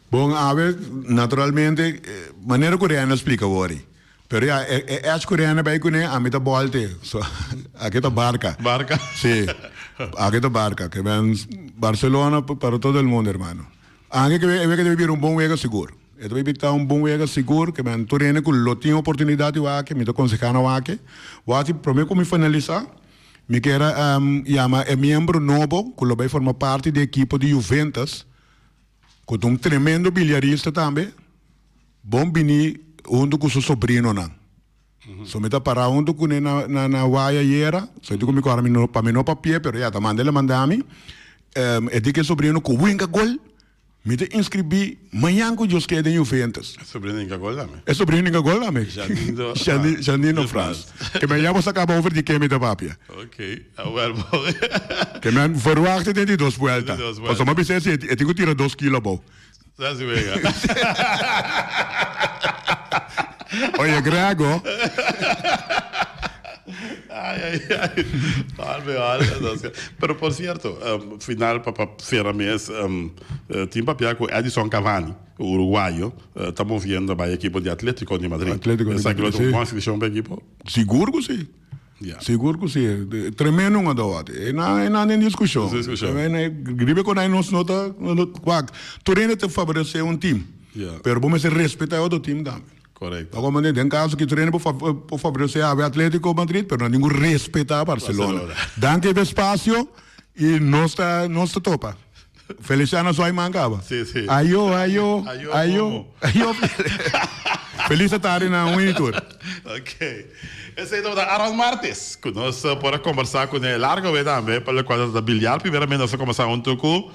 Speaker 8: Bon, awe naturalmente manera cu Rene a splica awor, pero ya e edge cu Rene a bay cune ami ta bolte, so aki ta Barca.
Speaker 1: Barca.
Speaker 8: Si, aki ta Barca, ke ben Barcelona para todo el mundo hermano. Anke ke e wega debe bira un bon wega sigur. E ta bai ta un bon wega sigur, ke men tur hende ku lo tin oportunidat di wak, mi ta konsehá nan wak. Wak promé ku mi finalisá, mi kier a yama e miembro nobo ku lo bai forma parti di e ekipo di Juventus, ku ta un tremendo biliarista tambe, bon bini huntu ku su sobrinonan. So mi ta pará huntu kuné na na na waya ayera, so e di ku mi ku ora mi no pa mi no papia, pero ya ta manda el a manda mi, e di ku e sobrino ku winka gol, mi ta inskribí mañan ku Dios ke den Juventus.
Speaker 1: E sobrino hinka gol tambe.
Speaker 8: E sobrino hinka gol tambe.
Speaker 1: Janino
Speaker 8: Janino Frans. Ke men ya bo sa kaba over di ken mi ta papia.
Speaker 1: Ok, awel bo.
Speaker 8: Ke men verwachta den di dos buelta.
Speaker 1: Di dos buelta.
Speaker 8: Pasobra mi a bisa si e tin ku tira dos kilo abou.
Speaker 1: Sa si wega.
Speaker 8: Oye, Grego.
Speaker 1: Ay, ay, ay. Albe, albe. Pero por cierto, um, final pa pa cera mes, um, tin papia cu Edison Cavani, uruguayo, uh, ta moviendo bay equipo di Atletico di Madrid.
Speaker 8: Atletico di
Speaker 1: Esaki lo
Speaker 8: Madrid,
Speaker 1: ta un
Speaker 8: sí.
Speaker 1: bon adquisición pa equipo?
Speaker 8: Sigur cu sí.
Speaker 1: Ya.
Speaker 8: Sigur cu sí. Tremendo un adote. E na, e na den discusion.
Speaker 1: Discusion.
Speaker 8: E na, riba con ay nos no ta, no, wak, tur hende ta favorece un team.
Speaker 1: Ya.
Speaker 8: Pero bo mester respeta e otro team tambe.
Speaker 1: Correcto.
Speaker 8: Ta como den caso ki tur hende por por favorece awe Atletico Madrid, pero nan tin cu respeta Barcelona.
Speaker 1: Barcelona.
Speaker 8: Danki pa e espacio y nos ta, nos ta topa. Feliciano Suayman caba.
Speaker 1: Sí, sí.
Speaker 8: Ayo, ayo,
Speaker 1: Ayo,
Speaker 8: ayo,
Speaker 1: momo.
Speaker 8: ayo. Feliz tarde na un y tur.
Speaker 1: Ok. Esei tabata Aaron Martes, ku nos por a kombersá kuné largo wei tambe pa lokual ta ta biliar. Primeramente nos a kombersá huntu ku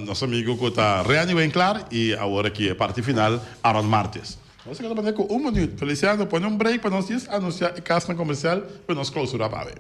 Speaker 1: nos amigu ku ta Reni Winklaar i awor aki e parti final Aaron Martes. Nos a keda manera ku un minuut. Feliciano, pone un break pa nos djis anunsiá e kasnan komersial ku nos klousurá pa awe.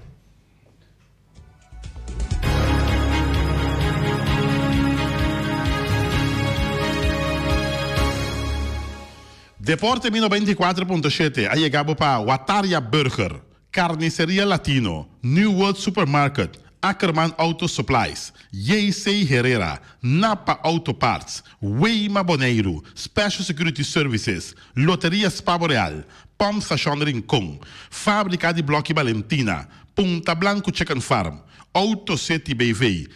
Speaker 1: Deporte Mi 94.7 a yega bo pa Wataria Burger, Carniceria Latino, New World Supermarket, Ackerman Auto Supplies, JC Herrera, Napa Auto Parts, Weima Boneiru, Special Security Services, Loteria Spa Boreal, Pump Station Rincon, Fabrica di Bloki Balentina, Punta Blanco Chicken Farm, Auto City BV.